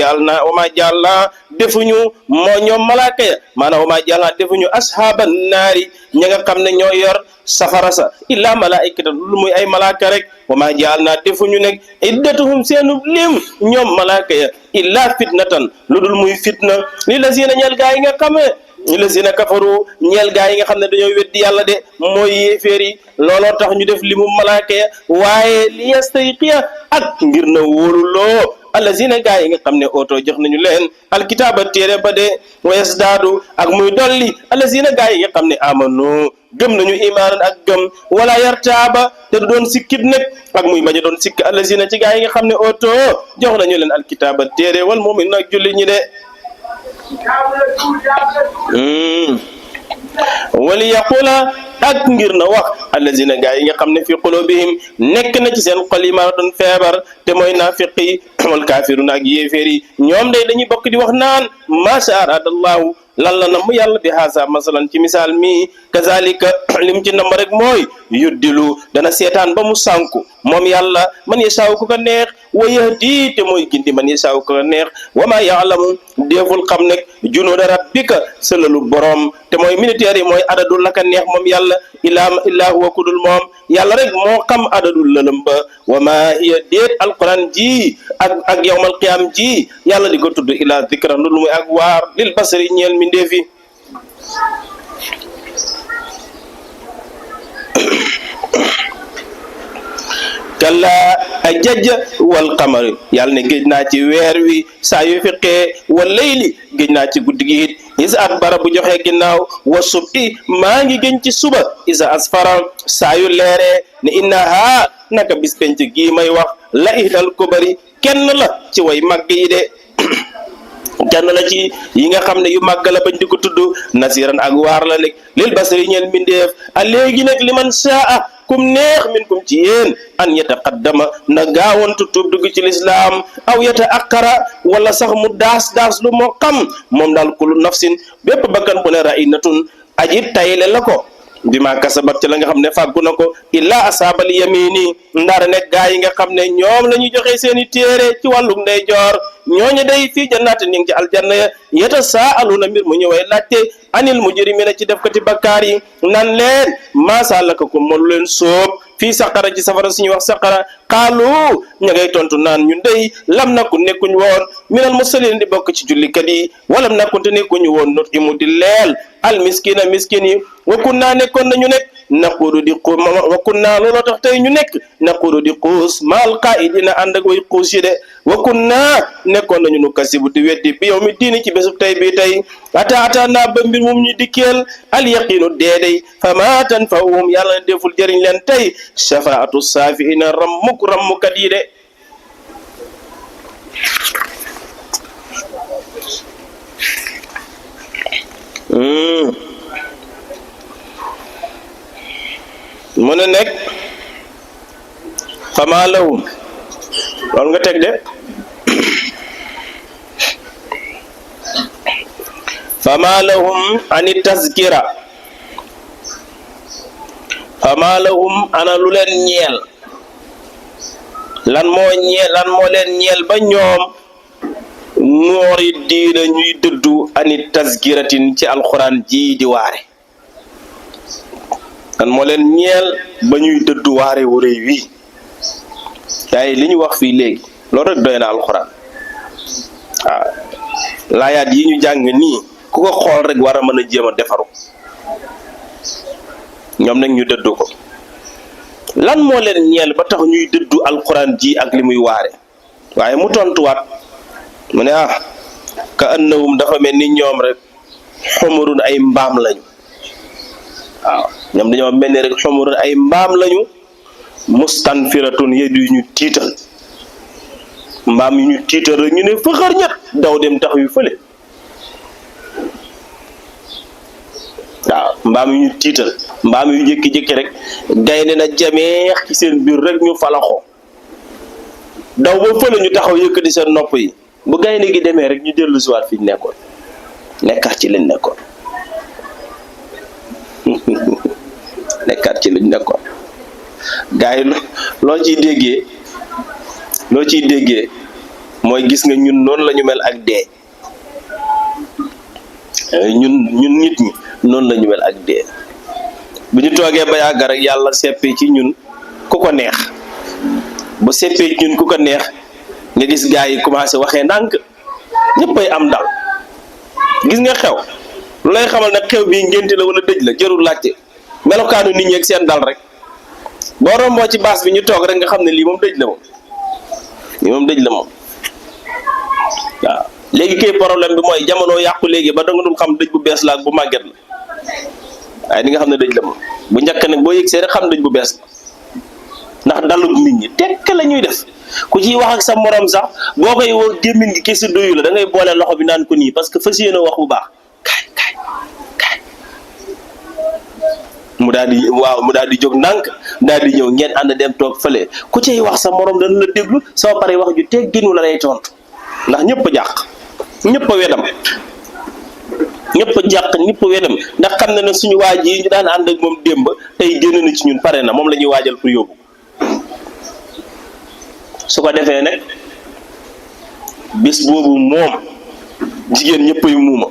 jaalna defuñu moo ñoom malaaka ya maanaam wa ma jaalna defuñu ashaaban naari ña nga xam ne ñoo yor safara sa illa malaikatan lu muy ay malaaka rek wa ma jaalna defuñu nag iddatuhum seenu lim ñoom malaaka ya illa fitnatan lu dul muy fitna li la siina ñeel gaa yi nga xamee lazina kafaru ñeel gaa yi nga xam ne dañoo weddi yàlla de mooy yéeféer yi looloo tax ñu def limu malaaka ya waaye li yastayqiya ak ngir na wóoluloo allazina gaa yi nga xam ne oto jox nañu leen alkitaaba téere ba de wa yasdaadu ak muy dolli allazina gaa yi nga xam ne amanu gëm nañu imaanan ak gëm wala yartaaba te du doon sikkit nag ak muy bañ a doon sikk allazina ci gaa yi nga xam ne oto jox nañu leen alkitaaba téere wal mu'min ak julli ñi de wali yaqula ak ngir na wax allazina gaa yi nga xam ne fi qulubihim nekk na ci seen xol yi maradun feebar te mooy naafiqi wal kaafiruna ak yéeféer yi ñoom day dañuy bokk di wax naan masha aradallahu lan la nam yàlla bi haasa masalan ci misaal mi kazalika lim ci nam rek mooy yuddilu dana seetaan ba mu sànku moom yàlla man yasaaw ku ko neex wa yahdi te mooy gindi man yasaaw ku ko neex wa ma yaalamu deeful xam ne junuuda rabbika sëlalu borom te mooy militaire yi mooy adadul la ka neex moom yàlla illaa huwa kudul moom yàlla rek moo xam adadul lëlëm ba wa ma hiya déet alquran ji ak yawmal qiyam ji yàlla di ko tudd ila zikra lu muy ak waar lil basari ñeel mi ndeefi kalla ay jajja wal qamari yàlla ne géej naa ci weer wi saa yu fekkee wal layli géej naa ci guddi gi it isa adbara bu joxee ginnaaw wa subti maa ngi gën ci suba isa asfara saa yu leeree ne innaha naka bis penc gii may wax la ihdal kubari kenn la ci way màgg yi de kenn la ci yi nga xam ne yu màgg la bañ di ko tudd nasiran ak waar la nekk lil basari ñeel mbindeef a léegi nag li man saa kum neex min kum ci yéen an yataqaddama na gaawantu tuub dugg ci lislaam aw yata akkara wala sax mu daas lu moo xam moom daal kullu nafsin bépp bakkan bu ne ra'inatun aji tayle la ko bi ma kasabat ci la nga xam ne fàggu na ko illa asaabal yamini ndaara nekk gaa yi nga xam ne ñoom la ñuy joxe seeni téere ci wàllum ndeyjoor ñooñu day fii jannaati ni ngi ci aljanna ya yata saaluna mbir mu ñëwee laajte anil mujrimina ci def ko ci bakkaar yi nan leen maasa laka ko molu leen soob fii saqara ci safara suñuy wax saqara xaalu ña ngay tontu naan ñun day lam nakku nekkuñ woon minal musallin di bokk ci jullikat yi walam nakkunte nekkuñu woon not imu di leel al miskina miskin yi wakun naa nekkoon nañu nekk naquudu di xuus wakun naa looloo tax tey ñu nekk naquudu di xuus maal qaa'idina ànd ak way xuus yi de wakun naa nekkoon nañu nu kasibu di weddi bi yow mi diini ci bésub tey bii tey ata naa ba mbir mum ñu dikkeel al yaqinu deeday fama tanfa'uhum yàlla na deful jëriñ leen tey shafaatu saafiina rammukat yi de mu ne nekk fama lahum loolu nga teg de fama lahum ani tazkira fama lahum ana lu leen ñeel lan moo leen ñeel ba ñoom noori diina ñuy dëddu ani tazkiratin ci alquran ji di waare kan moo leen ñeel ba ñuy dëddu waare wu rëy wii yaay li ñu wax fii léegi loolu rek doy na alxuraan waaw laayaat yi ñu jàng nii ku ko xool rek war a mën a jéem a defaru ñoom nag ñu dëddu ko lan moo leen ñeel ba tax ñuy dëddu alxuraan ji ak li muy waare waaye mu tontuwaat mu ne ka annahum dafa mel ni ñoom rek xumurun ay mbaam lañu waaw ñoom dañoo mel ni rek xumurun ay mbaam lañu mustanfiratun yed yu ñu tiital mbaam yu ñu tiital rek ñu ne fëxër ñett daw dem tax yu fële waaw mbaam yu ñu tiital mbaam yu jékki-jékki rek gaynde na jameex ci seen biir rek ñu falaxoo daw ba fële ñu taxaw yëkkati seen nopp yi bu gaynde gi demee rek ñu dellu siwaat fi ñu nekkoon nekkaat ci liñ nekkoon nekkaat ci liñ nekkoon gaa yi loo ciy déggee mooy gis nga ñun noonu la ñu mel ak dee ñun nit ñi noonu la ñu mel ak dee bu ñu toogee ba yàgg rek yàlla seppee ci ñun ku ko neex bu seppee ci ñun ku ko neex nga gis gaa yi commencé waxee ndànk ñëppay am dal gis nga xew lu lay xamal nag xew bii ngénte la wala dëj la jërul laajte melokaanu nit ñi ak seen dal rek boo romboo ci baas bi ñu toog rek nga xam ne lii moom dëj la moom waaw léegi kay problème bi mooy jamono yàqu léegi ba danga dul xam dëj bu bees la ak bu màgget la waaye di nga xam ne dëj la moom bu njëkk nag boo yëg see rek xam dëj bu bees la ndax dalub nit ñi tekk la ñuy def ku ciy wax ak sa morom sax boo koy woo gémmiñ gi kese doyu la da ngay boole loxo bi naan ko nii parce que fas yéene wax bu baax kaay mu daal di jóg ndànk daal di ñëw ngeen ànd dem toog fële ku ciy wax sa morom dana la déglu soo paree wax ju tegginu la lay tontu ndax ñëpp a jàq ñëpp a wedam ndax xam na ne suñu waaj yi ñu daan ànd ak moom démb tey génn na ci ñun pare na moom la ñuy waajal pour yóbbu su ko defee nag bis boobu moom jigéen ñëppay muuma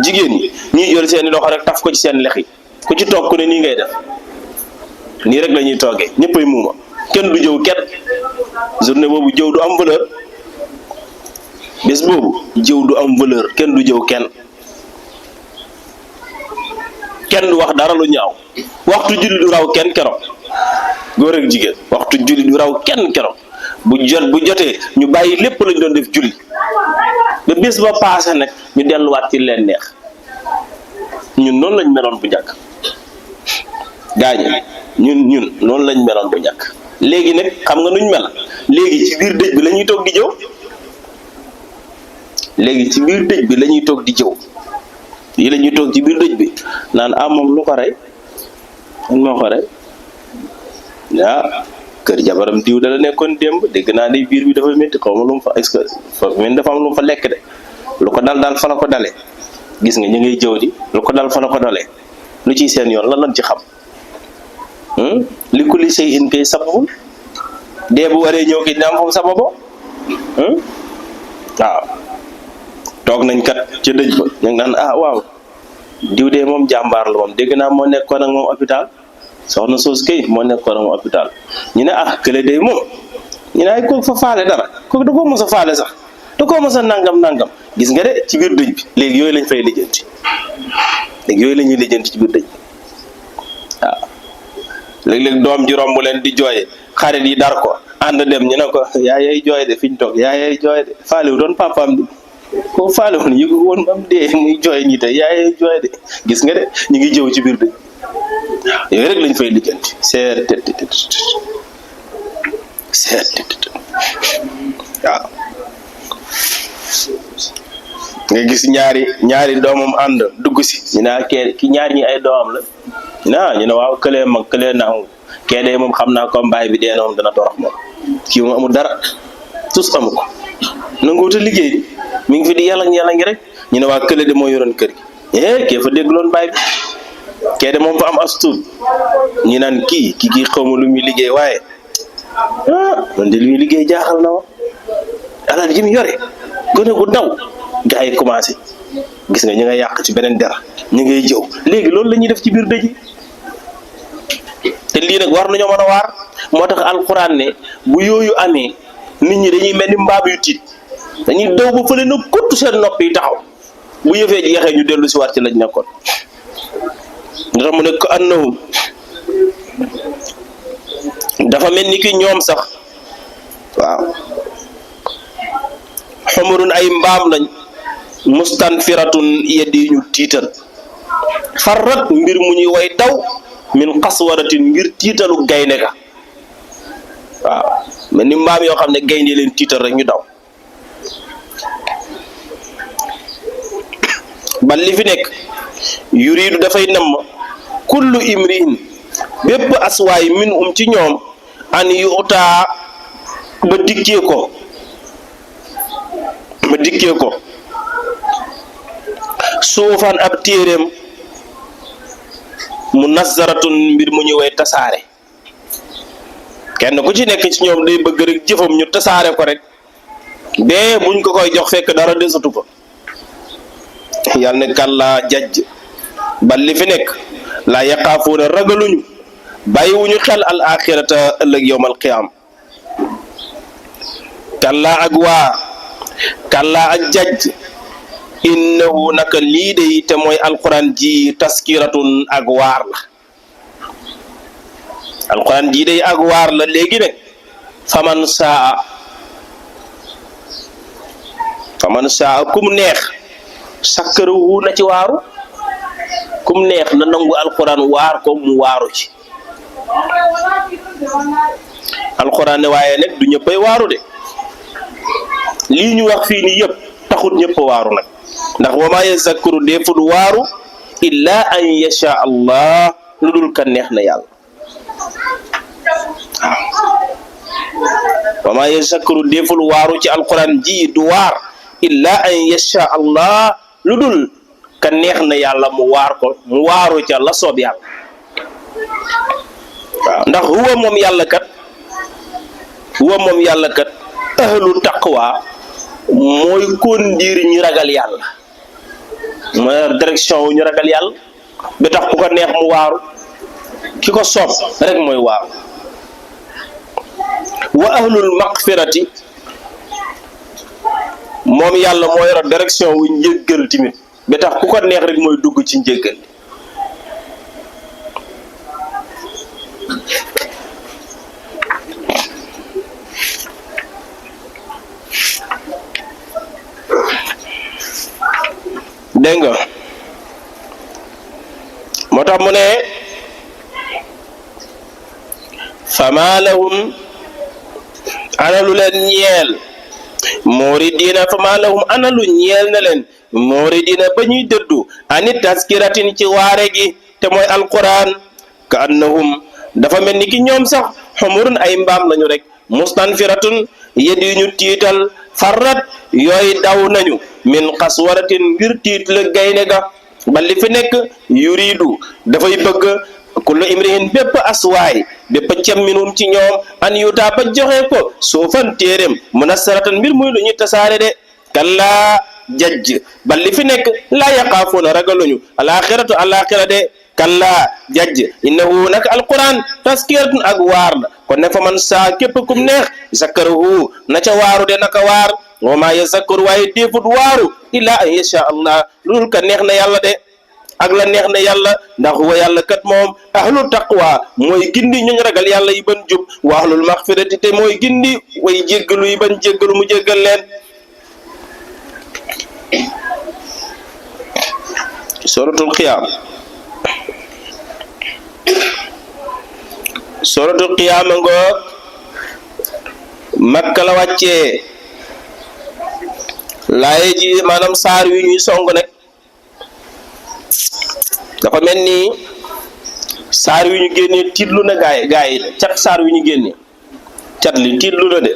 jigéen ñi ñuy jël seeni loxo rek taf ko ci seen lex yi ku ci toog ku ne nii ngay def nii rek la ñuy toogee ñëppay muuma kenn du jëw kenn journée boobu jëw du am valeur bis boobu jëw du am valeur kenn du jëw kenn du wax dara lu ñaaw waxtu julli du raw kenn keroog góor ak jigéen waxtu julli du raw kenn keroog bu jotee ñu bàyyi lépp lañ doon def julli ba bés ba paase nag ñu delluwaat ci leen neex ñun noonu lañ meloon bu njëkk gaañu ñun noonu lañ meloon bu njëkk léegi nag xam nga nuñ mel léegi ci biir dëj bi la ñuy toog di jëw yi la ñuy toog ci biir dëj bi naan moom lu ko rey moo ko rey kër jabaram diw dala nekkoon démb dégg naa ni biir bi dafa métti xaw ma lu mu fa est-ce que dafa am lu mu fa lekk de lu ko dal fa la ko dalee gis nga ñu ngay jëw di lu ko dal fa la ko dalee lu ciy seen yoon lan lañ ci xam li kulli shay'in kay sababun dee bu waree ñëw ki dina am foofu sababo waaw toog nañ kat ca dëj ba ñu ngi naan waaw diw dee moom jàmbaar la moom dégg naa moo nekkoon ak moom hôpital soxna soos kay moo nekkoon ak moom hôpital ñu ne kële day moom ñu ne ay kooku fa faale dara kooku da koo mos a faale sax da koo mos a nangam gis nga de ci biir dëj bi léegi yooyu lañ fay lijjanti yooyu la ñuy lijjanti ci biir dëj waaw léeg-léeg doom ji romb leen di jooy xarit yi dar ko ànd dem ñu ne ko yaayay jooy de fi ñu toog yaayay jooy de faale wu doon papaam bi koo faale woon yëgu woon ba mu dee muy jooy ñi te yaayay jooy de gis nga de ñu ngi jëw ci biir dëj yooyu rek lañ fay lijjanti seet waaw nga gis ñaari doomam ànd dugg si ñu ne ki ñaar ñi ay doomam la ñu ne waaw këlee mag këlee naaw kee de moom xam naa ko mbaay bi dee na moom dana torox moom kii moom amul dara tus amu ko nanguwut a liggéey di mi ngi fi di yàlla ngi rek ñu ne waa kële de moo yoroon kër gi kee fa dégg loon mbaay bi kee de moom fa am as tuut ñu naan kii xaw ma lu muy liggéey waaye man de lu muy liggéey jaaxal na ma alal ji mu yore gone gu ndaw gaa yi commencé gis nga ñi nga yàq ci beneen der ñi ngay jëw léegi loolu la ñuy def ci biir dëj te lii nag war nañoo mën a waar moo tax alxuraan ne bu yooyu amee nit ñi dañuy mel ni mbaam yu tiit dañuy daw ba fële na kott seen nopp yi taxaw bu yëfee jeexee ñu dellu si waat ci lañ nekkoon nga tax mu ne ko annahum dafa mel ni ki ñoom sax waaw xumurun ay mbaam lañ mustanfiratun yeddi ñu tiital farrat mbir mu ñuy way daw min qaswaratin ngir tiitalu gaynde ga waaw mel ni mbaam yoo xam ne gaynde leen tiital rek ñu daw bal li fi nekk yuriidu dafay namm kullu imriin bépp aswaay min ci ñoom an yuutaa ba dikkee ko suufan ab téeréem munazzaratun mbir mu ñu way tasaare kenn ku ci nekk ci ñoom day bëgg rek jëfam ñu tasaare ko rek bee buñ ko koy jox fekk dara desatu ko yàlla ne kàllaa jajj bal li fi nekk laa yaqaafuuna ragaluñu bàyyiwuñu xel al axirata ëllëg yowmal qiyaam kàllaa ak waar kàllaa ak jajj innahu naka lii de te mooy alquran ji taskiratun ak waar la alquran ji de ak waar la léegi nag faman saa kum neex sakkarawu na ci waaru kum neex na nangu alquran waar ko mu waaru ci alquran ne waaye nag du ñëppay waaru de lii ñu wax fii nii yëpp taxut ñëpp waaru nag ndax wa maa yazakkaru deful waaru illa an yasha allah lu dul ka neex na yàlla wa maa yazakkaru deful waaru ci alquran ji du waar illa an yasha allah lu dul ka neex na yàlla mu waar ko mu waaru ca la soob yàlla waaw ndax huwa moom yàlla kat ahlu taqwa mooy kondiir ñu ragal yàlla mooy direction wu ñu ragal yàlla ba tax ku ko neex mu waaru ki ko soob rek mooy waaru wa ahlul maqfirati moom yàlla moo yor direction wu njëggal timit ba tax ku ko neex rek mooy dugg ci njëggal dégg nga moo tax mu ne fama lahum ana lu leen ñeel muridina fama lahum ana lu ñeel na leen muridina ba ñuy dëddu ani taskiratin ci waare gi te mooy alquran ka annahum dafa mel ni ki ñoom sax xumurun ay mbaam lañu rek mustanfiratun yed yu ñu tiital farrat yooyu daw nañu min qaswaratin ngir tiit la gaynde ga ba li fi nekk yuridu dafay bëgg kullu imrihin bépp aswaay bépp cem minum ci ñoom an yutaa ba joxe ko suufan téeréem munassaratan mbir muy lu ñuy tasaare de kallaa jajj ba li fi nekk laa yaqaafuuna ragaluñu alaxiratu alaxira de kallaa jajj innahu nag alquran taskiratun ak waar la kon ne fa man saa képp kum neex zakarahu na ca waaru de naka waar wa maa yazakkaru waaye déefut waaru illa an yasha allah loolu ka neex na yàlla de ak la neex na yàlla ndax huwa yàlla kat moom ahlu taqwa mooy gindi ñuñ ragal yàlla yi ban jub wa ahlul maghfirati te mooy gindi way jéggalu yi ban jéggalu mu jéggal leen suratul qiyaama ngoog Makka la wàccee laaye ji maanaam saar wi ñuy song nag dafa mel ni saar wi ñu génnee tiitlu na gaay yi cat saar wi ñu génnee cat li tiitlu na de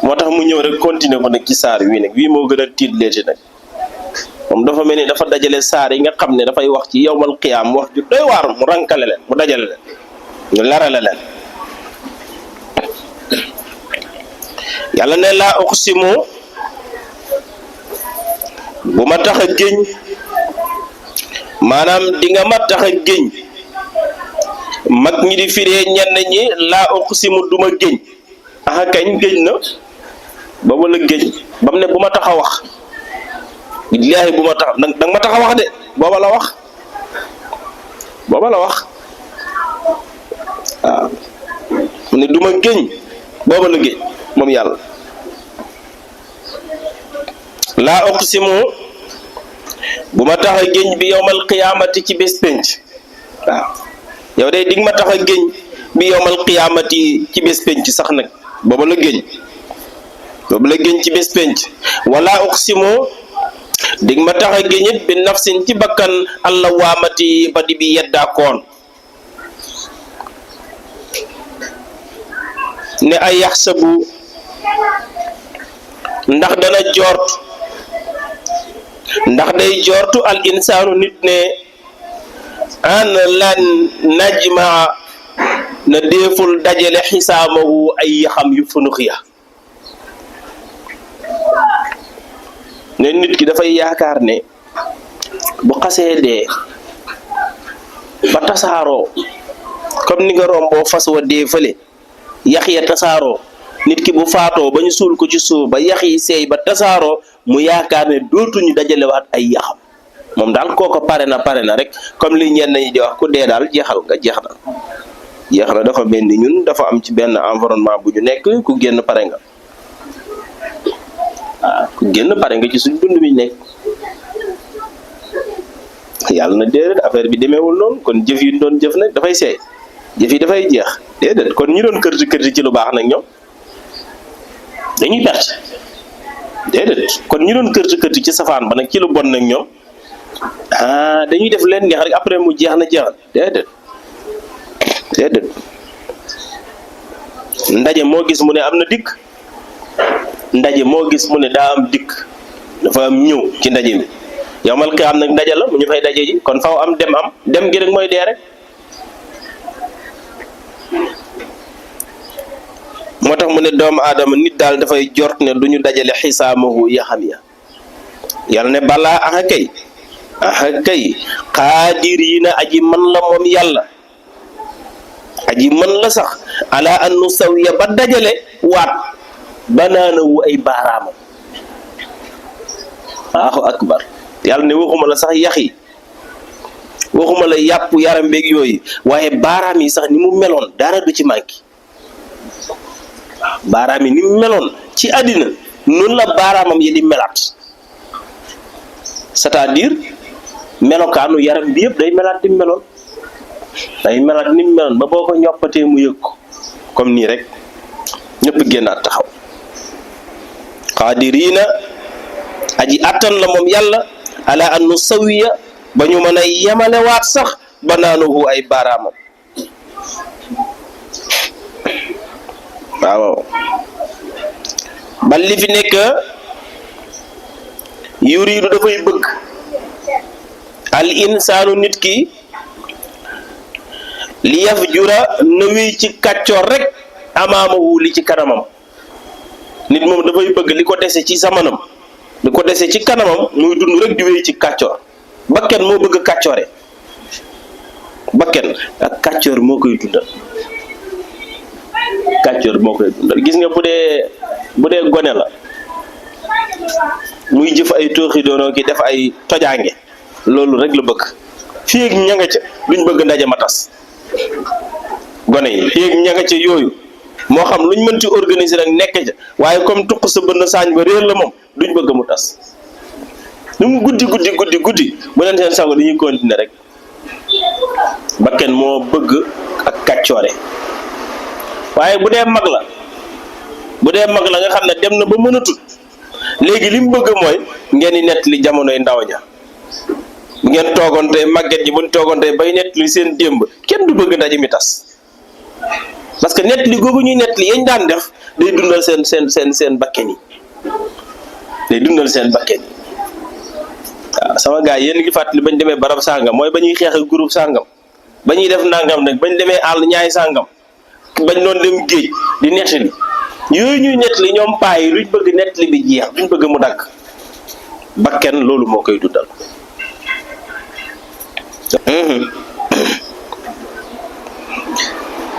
moo tax mu ñëw rek continuer ko nag ci saar wi nag wii moo gën a tiitleeti nag moom dafa mel ni dafa dajale saar yi nga xam ne dafay wax ci yawmal qiyaam wax ju doy waar mu rankale leen mu dajale leen ñu larale leen yàlla ne laa uqsimu bu ma tax a géñ maanaam di nga ma tax a géñ mag ñi di firee ñenn ñi laa uqsimu duma géñ aha kañ géñ na boobu la géñ ba mu ne bu ma tax a wax billaahi bu ma tax danga ma tax a wax de booba la wax waaw mu ne duma géñ booba la géñ moom yàlla laa uqsimu bu ma tax a géñ bi yowmal qiyaamati ci bés penc waaw yow de dig ma tax a géñ bi yowmal qiyaamati ci bés penc sax nag booba la géñ ci bés penc wala uqsimu dig ma tax a géñit bi nafsin ci bakkan allah waamati ba di bi yeddaakoon ne ay yaxsabu ndax dana joort ndax day joortu al insaanu nit ne an lan najma na déeful dajale xisaamahu ay yaxam yu funux ya ne nit ki dafay yaakaar ne bu xasee dee ba tasaaroo comme ni nga romboo fas wa dee fële yax ya tasaaroo nit ki bu faatoo ba ñu suul ko ci suuf ba yax yi seey ba tasaaroo mu yaakaar ne dootuñu dajalewaat ay yaxam moom daal kooko pare na rek comme li ñenn ñi di wax ku dee daal jeexal nga jeex na dafa mel ni ñun dafa am ci benn environnement bu ñu nekk ku génn pare nga ku génn pare nga ci suñ dund bi nekk yàlla na déedéet affaire bi demeewul noonu kon jëf yi doon jëf nag dafay seey jëf yi dafay jeex déedéet kon ñi doon kërti ci lu baax nag ñoom dañuy perte déedéet kon ñi doon kërti ci safaan ba nag ci lu bon nag ñoom dañuy def leen neex rek après mu jeex na jeexal déedéet ndaje moo gis mu ne am na dikk ndaje moo gis mu ne daa am dikk dafa am ñëw ci ndaje mi yawmal qiyaam nag ndaje la mu ñu fay daje ji kon faw am dem gi rek mooy dee rek moo tax mu ne doomu aadama nit daal dafay jort ne du ñu dajale xisaamahu yaxam ya yàlla ne balaa aha kay xaadir yi na aji man la moom yàlla aji man la sax ala an nu sawiya ba dajale waat banaanawu ay baaraamam Allahu akbar yàlla ne waxuma la sax yax yi waxuma la yàpp yaram beeg yooyu waaye baaraam yi sax ni mu meloon dara du ci manqué baaraam yi ni mu meloon ci àddina noonu la baaraamam yi di melaat c'est-à-dire melokaanu yaram bi yëpp day melaat ni mu meloon ba boo ko ñoppatee mu yëg ko comme nii rek ñëpp génnaat taxaw qaadiriina aji attan la moom yàlla ala an nu sawiya ba ñu mën a yemalewaat sax banaanuhu ay baaraamam waaw bal li fi nekk yuriidu dafay bëgg al insaanu nit ki li yafjura na wéy ci kàccoor rek amaamahu li ci kanamam nit moom dafay bëgg li ko dese ci zamanam li ko dese ci kanamam muy dund rek di wéy ci kàccoor bakken moo bëgg kàccoore bakken ak kàccoor moo koy dundal gis nga bu dee gone la muy jëf ay tooxi doonoo ki def ay tojaange loolu rek la bëgg fii ak ña nga ca duñ bëgg ndaje ma tas gone yi fii ak ña nga ca yooyu moo xam luñ mën ci organiser nag nekk ca waaye comme tuq sa bënn saañ ba réer la moom duñ bëgg mu tas lu mu guddi bu leen seen sago dañuy continuer rek bakken moo bëgg ak kàccoore waaye bu dee mag la nga xam ne dem na ba mënatul léegi li mu bëgg mooy ngeen di nettali jamonoy ndaw ña ngeen toogoon tey màgget ji buñ toogoon tey bay nettali seen démb kenn du bëgg ndaje mi tas parce que nettali googu ñuy nettali yañ daan def day dundal seen bakken yi waaw sama gars yéen ngi fàttali bañ demee barab sàngam mooy ba ñuy xeex ak groupe sàngam ba ñuy def nangam nag bañ demee àll ñaay sàngam bañ doon dem géej di nettali yooyu ñuy nettali ñoom paa yi luñ bëgg nettali bi jeex duñ bëgg mu dagg bakken loolu moo koy dundal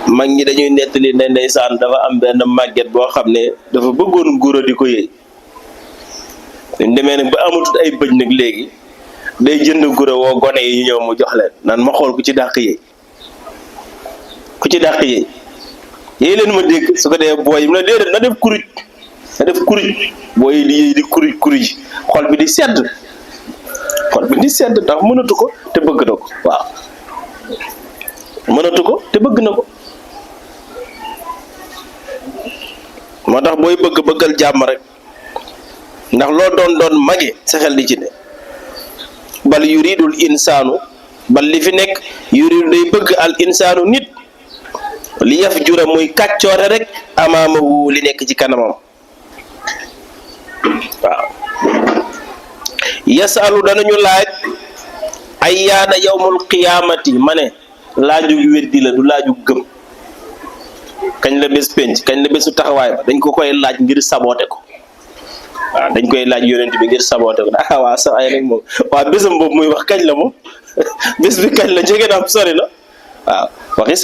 mag ñi dañuy nettali ne ndeysaan dafa am benn màgget boo xam ne dafa bëggoon guro di ko yëy dañ demee nag ba amatut ay bëj nag léegi day jënd guro woo gone yi ñëw mu jox leen naan ma xool ku ci dàq yëy yéy leen ma dégg su ko dee booy mu ne déedéet na def kuruj booy yi di yëy di kuruj xol bi di sedd ndax mënatu ko te bëgg na ko waaw mënatu ko te bëgg na ko moo tax booy bëggal jàmm rek ndax loo doon mage sa xel di ci ne bal yuridul insaanu bal li fi nekk yuridu day bëgg al insaanu nit li yaf jura muy kàccoore rek amaamahu li nekk ci kanamam waaw yasalu danañu laaj ay yaana yawmul qiyaamati ma ne laaju weddi la du laaju gëm kañ la bés penc kañ la bésu taxawaay ba dañ ko koy laaj ngir saboote ko waaw dañ koy laaj yonent bi ngir saboote ko waa sa ay rek moom waa bésam boobu muy wax kañ la moom bés bi kañ la jege na sori na waaw waxi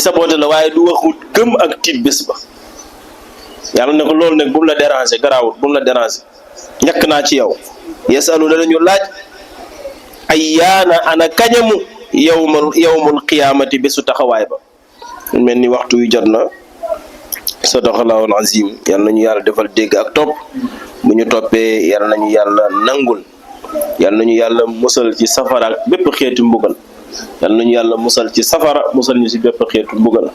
saboote la waaye du waxut gëm ak tiit bés ba yàlla ne ko loolu nag bu mu la déranger garaawut bu mu la déranger ñàkk naa ci yow yasalu danañu laaj ay yaana ana kañamu yawmul qiyaamati bésu taxawaay ba mel ni waxtu wi jot na sadaqallahul azim yal nañu yàlla defal dégg ak topp bu ñu toppee yal nañu yàlla nangul yal nañu yàlla musal ci safara ak bépp xeetu mbugal yal nañu yàlla musal ci safara musal ñu ci bépp xeetu mbugal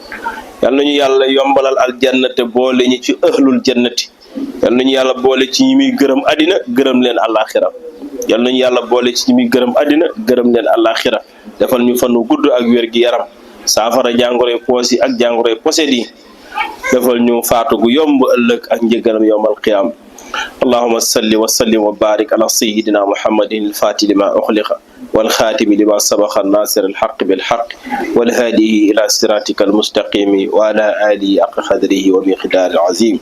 yal nañu yàlla yombalal aljannate boole ñu ci ahlul jannati yal nañu yàlla boole ci ñi muy gërëm àddina gërëm leen àllaaxira yal nañu yàlla boole ci ñi muy gërëm àddina gërëm leen àllaaxira defal ñu fanu gudd ak wér gi yaram saafara jàngoroy poos yi ak jàngoroy poset yi defal ñu faatu gu yomb ëllëg ak njëgalam yowmal qiyaam allahumma salli wa sallim wa barik ala sayyidina muhammadin al-fatih lima ukhliqa wal khatimi lima sabaqa nasir al-haqq bil haqq wal hadihi ila siratika al-mustaqim wa ala alihi haqqa qadrihi wa miqdar al-azim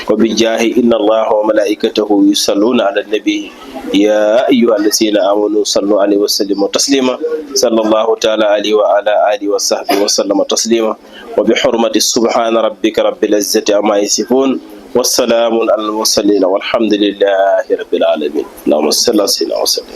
wa bi jahi inna allaha wa malaikatahu yusalluna ala an-nabi ya ayyuha alladhina amanu sallu alayhi wa sallimu taslima sallallahu ta'ala alayhi wa ala alihi wa sahbihi wa sallama taslima wa bi hurmati subhana rabbika rabbil izzati amma yasifun والسلام على المرسلين والحمد لله رب العالمين اللهم صل على سيدنا وسلم